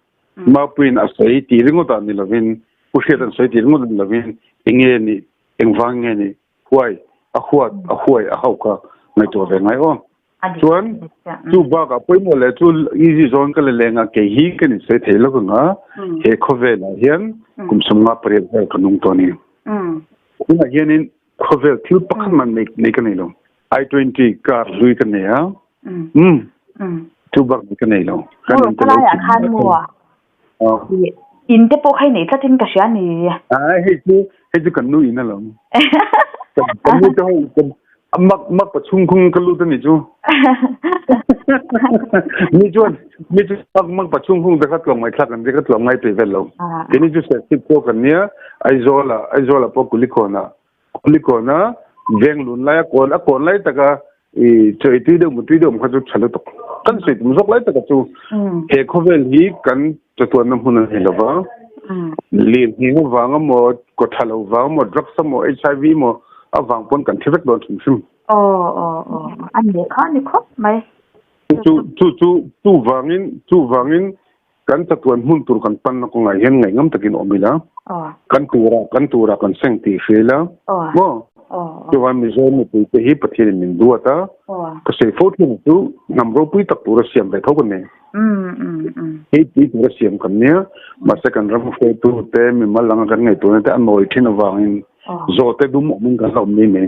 Mapuiin a sawi tih ringawtah ni lovin Pu Hriat an sawi tih ringawt ni lovin enge nih Engvang nge ni? Huai, a huat, a huai, a hauh kha ngaihtuah ve ngai aw. Chuan chu bakah pawimawh leh chu easy zawn ka la leng a, kei hi ka ni sawi thei lawk ang a, he khawvelah hian kum 58 vel ka nung tawh a ni. Tunah hianin khawvel thil pakhat mah nei ka nei lo. I twenty car hlui ka nei a, umm chu bak ka nei lo. Kan in te lo chim In te pawh kha i neih tlat in ka hria ni. Ai hei chu hei chu kan nu in alawm. Kan nu te ho kan mak mak pa chhung khung ka lut ani chu. Mi chuan mi chu mak mak pa chhung khung te kha tlawm ngai thlak an ti ka tlawm ngai pe vel lo. Keni chu serchhip pawh kan nia Aizawl ah Aizawl ah pawh Kulikawn ah Kulikawn a veng lun lai a kawn a kawn lai taka i chaw ei tui deuh mu tui deuh kha chu tha lutuk. Kan sawi tum zawk lai taka chu he khawvel hi kan chatuanna hmun a ni lova lirnghing avang emaw kaw tha lo vang emaw drugs emaw HIV emaw avang pawn kan thi vek dawn hrim hrim. Aw aw aw a ni kha a ni khawp mai. Chu chu chu chuvangin chuvangin Kan chatuan hmun tur kan panna kawngah hian ngaihngam takin awm ila, kan tura kan tura kan seng tih hria ila maw? Chuan Mizo mipuite hi Pathianin min duat a, ka sawi fo thin chu hnam ropui tak tura siam ve tho kan ni. Hei tui tura siam kan nia, mahse kan ram hruaitu te mimal anga kan ngaihtuahna te a nawi thin avangin zawhte dum awmin kan la awm mai mai.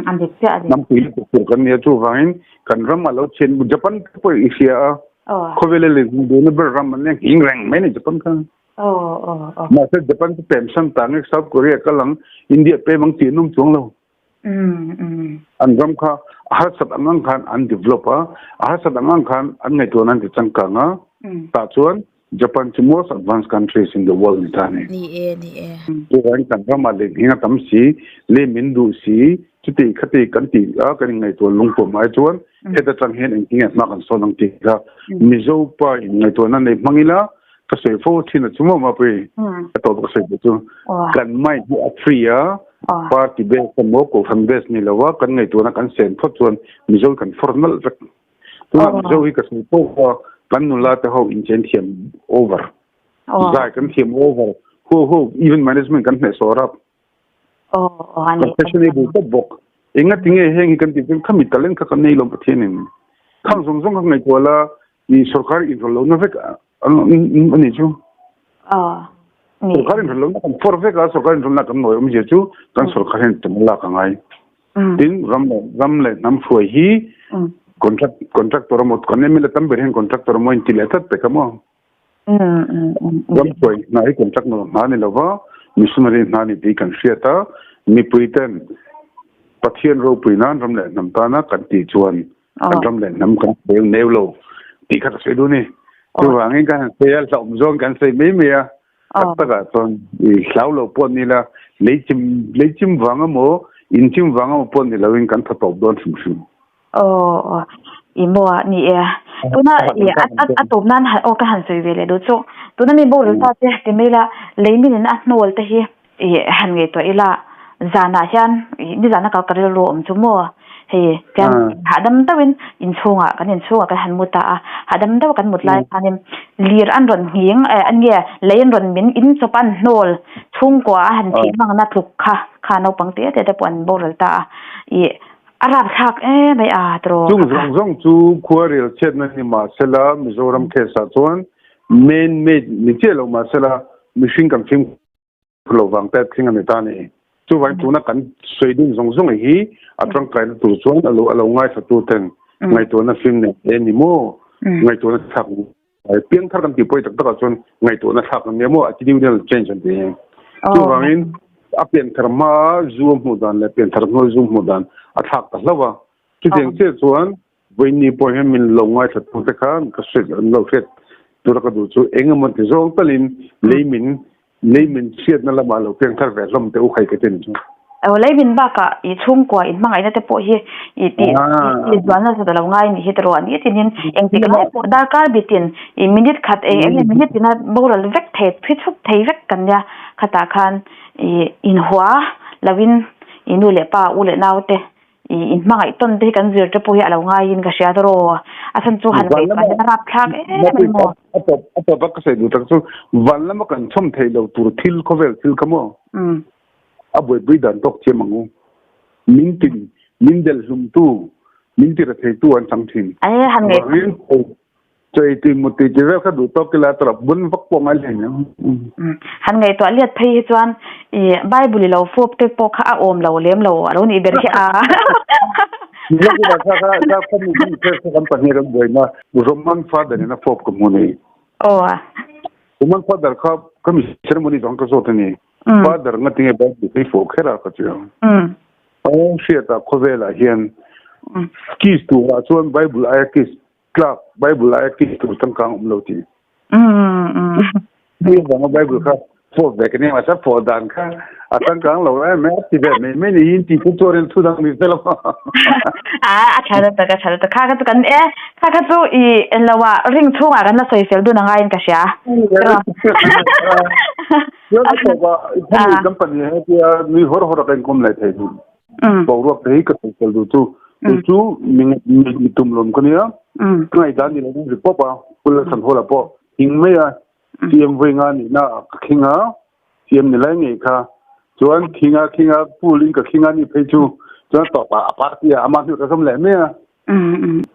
A dik chiah a ni. Hnam pui lutuk tur kan nia chuvangin kan ram a lo chhian Japan te pawh i hria a khawvel a lehhmu duhna ber ram an hing reng mai ni Japan kha. Mahse Japan chu pem san ta nge South Korea kal ang India pem ang tih an awm chuang lo. An ram kha a harsat ang ang khan an develop a, a harsat ang ang khan an ngaihtuahna an ti changkang a, tah chuan Japan chu most advanced countries in the world ni ta ni. Ni e, ni e. Chuvangin kan ramah lehhming a tam si, leh min duh si, chuti khati kan tih a kan inngaihtuah lungpuam ai chuan heta tang hian engtin nge hma kan sawn ang tih kha Mizo pa inngaihtuahna nei hmang ila ka sawi fo thin a chu maw Mapui? Ka tawp ka sawi chu kan mind hi a free a, party base emaw kohhran base ni lo a kan ngaihtuahna kan sen phawt chuan Mizo kan fawr nalh vek. Tunah Mizo hi ka sawi pawh a, kan nula te ho inchen thiam over. Zai kan thiam over. Ho ho event management kan hneh sawr a. Kan fashionable tawp bawk. Enga tinge heng hi kan tih chuan khami talent kha kan nei lo Pathianin. Khang zawng zawng kha ngaihtuah la i sorkar inrawlh lohna vek a ni chu. Sorkar inrawlh lohna kan for vek a, sorkar inrawlhna kan nawi awmzia chu kan sorkar hian tum a lak a ngai. Tin, ram leh ram leh hnam hruai hi contract contractor emaw kan MLA tam ber hian contractor emaw inti leh tlat pek a maw? Ram hruai hna hi contract hna ni lova missionary hna ni tih kan hriat a, mipui ten Pathian ropui nan ram leh hnam tana kan tih chuan kan ram leh hnam kan sawi neu lo tih kha ka sawi duh a ni. Chuvangin kan han sawi a, hlauhawm zawng kan sawi mai mai a. Tak takah chuan i hlau lo pawh ni la, lei chim lei chim vang emaw, in chim vang emaw pawh ni loin kan tha tawp dawn hrim hrim. Aw, i maw a ni e. Tuna i a tawp nan aw ka han sawi ve leh duh chu. Tuna mi boral ta che ti mai la, lei min in a hnawl te hi i han ngaihtuah ila, zanah hian i nizana kal ka rilru awm chu maw? Hei tian hahdam deuhin inchhungah kan inchhungah kan han mu ta a, hahdam deuh kan mut lai khanin lir an rawn nghing eh nge lei an rawn min in chawp an hnawl chhungkua a han thih hmangna tluk kha kha naupang te te te pawh an boral ta a, ih a rapthlak em mai a tiraw. Chung zawng zawng chu khuarel chhiatna ni mahsela Mizoram case ah chuan man made ni chiah lo mahsela mihring kan fimkhur lo vang te thleng a ni ta a ni. Chuvangin tuna kan sawi dun zawng zawng hi a tangkaina tur chuan a lo a lo ngaithla tu ten. Ngaihtuahna fim nei te ni maw? Ngaihtuahna thlak piangthar kan tih pawi tak takah chuan ngaihtuahna thlak an nia maw? Attitudinal change an ti hi. Chuvangin a pianthar hmaa zu a hmuh dan leh pianthar hnua zu hmuh dan a thlak ta hlauh a. Chutiang chiah chuan vawiini pawh hian min lo ngaithla te khan ka hriat an lo hriat tura ka duh chu eng emaw ti zawng talin lei min Lei min chhiatna lamah lo piang thar ve hlawm teh u khai ka ti ni chu. Aw lei min bakah i chhungkua in hmangaihna te pawh hi i tih i zualna zat a lo ngai ni hi tiraw a ni tinin engtik lai pawh darkar bitin i minute khat eng eng nge minute ina boral vek thei phi chhup thei vek kan nia khatah khan i inhua loin i nu leh pa u leh nau te I inhmangaih tawn te hi kan zir te pawh hi a lo ngaiin ka hria tawraw. A chhan chu han ngaihtuah hian a rapthlak em em maw? A tawp a tawp a ka sawi duh tak chu van lama kan chhawm theih lo tur thil khawvel thil kha maw? A buaipui dan tawk thiam ang u. Min tin min delh hlumtu min ti retheitu an chang thin. Ae han ngaihtuah. Chei tui mut tui ti vel kha duh tawk ila tawrh bun vak pawh ngai hlei nen. Han ngaihtuah liat phei hi chuan i Bible i lo fawp te pawh kha a awm lo lem lo a lo nih ber hi a. Mizoram kha kha kha kha mi hi kha kha kan pahnih kan buaina Roman father in a fawp ka hmu nei. Aw. Roman father kha ka mi ceremony zawng ka zawt a ni. Father nga tinge Bible hi fawh kher a ka ti a. Aw hriata khawvelah hian kiss turah chuan Bible aia kiss Tlak Bible aia kiss tur changkang awm lo ti. Ni vanga Bible kha fawh ve ka ni mahse fawh dan kha a changkang lo em mai a ti ve mai mai niin ti chu chuan thu dang ni se lo. A a tha ta ka tha ta kha kha chu kan e kha kha chu i en lo a ring chhungah kan la sawi fel dun anga in ka hria. Chuan a tawpa khami company he tia nui hawr hawr a kan kawm lai thei dun. Boruak te hi ka sawi fel duh chu. Kei chu mi mi tum lawm ka nia. Ka ngaihdan ni lo ri pawp a, Pu Lalthanhawla pawh hing mai a, CM vawi nga nihna ah ka khing a, CM ni lai ngei kha. Chuan khing a khing a, pool in ka khing a nih phei chu chuan tawp ah a party ah amah hnu ka zawm leh mai a.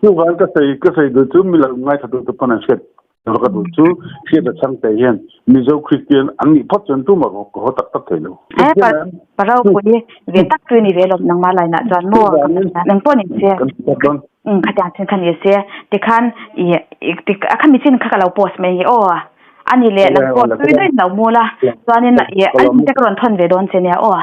Chuvang ka sawi ka sawi duh chu mi lo ngaithla duh te pawn an hriat tur ka duh chu hriat a chhang te hian Mizo Kristian an nih phawt chuan tumah ka haw tak tak thei lo. Eh parau pui ve tak tu ni ve lawm nangmah lainah chuan maw nang pawh ni se khatiang chin kha ni se tikhan i a khami chin kha ka lo post mai nge aw ani leh nang pawh tui daih lo mu la chuanin i an te ka rawn thawn ve dawn che nia aw.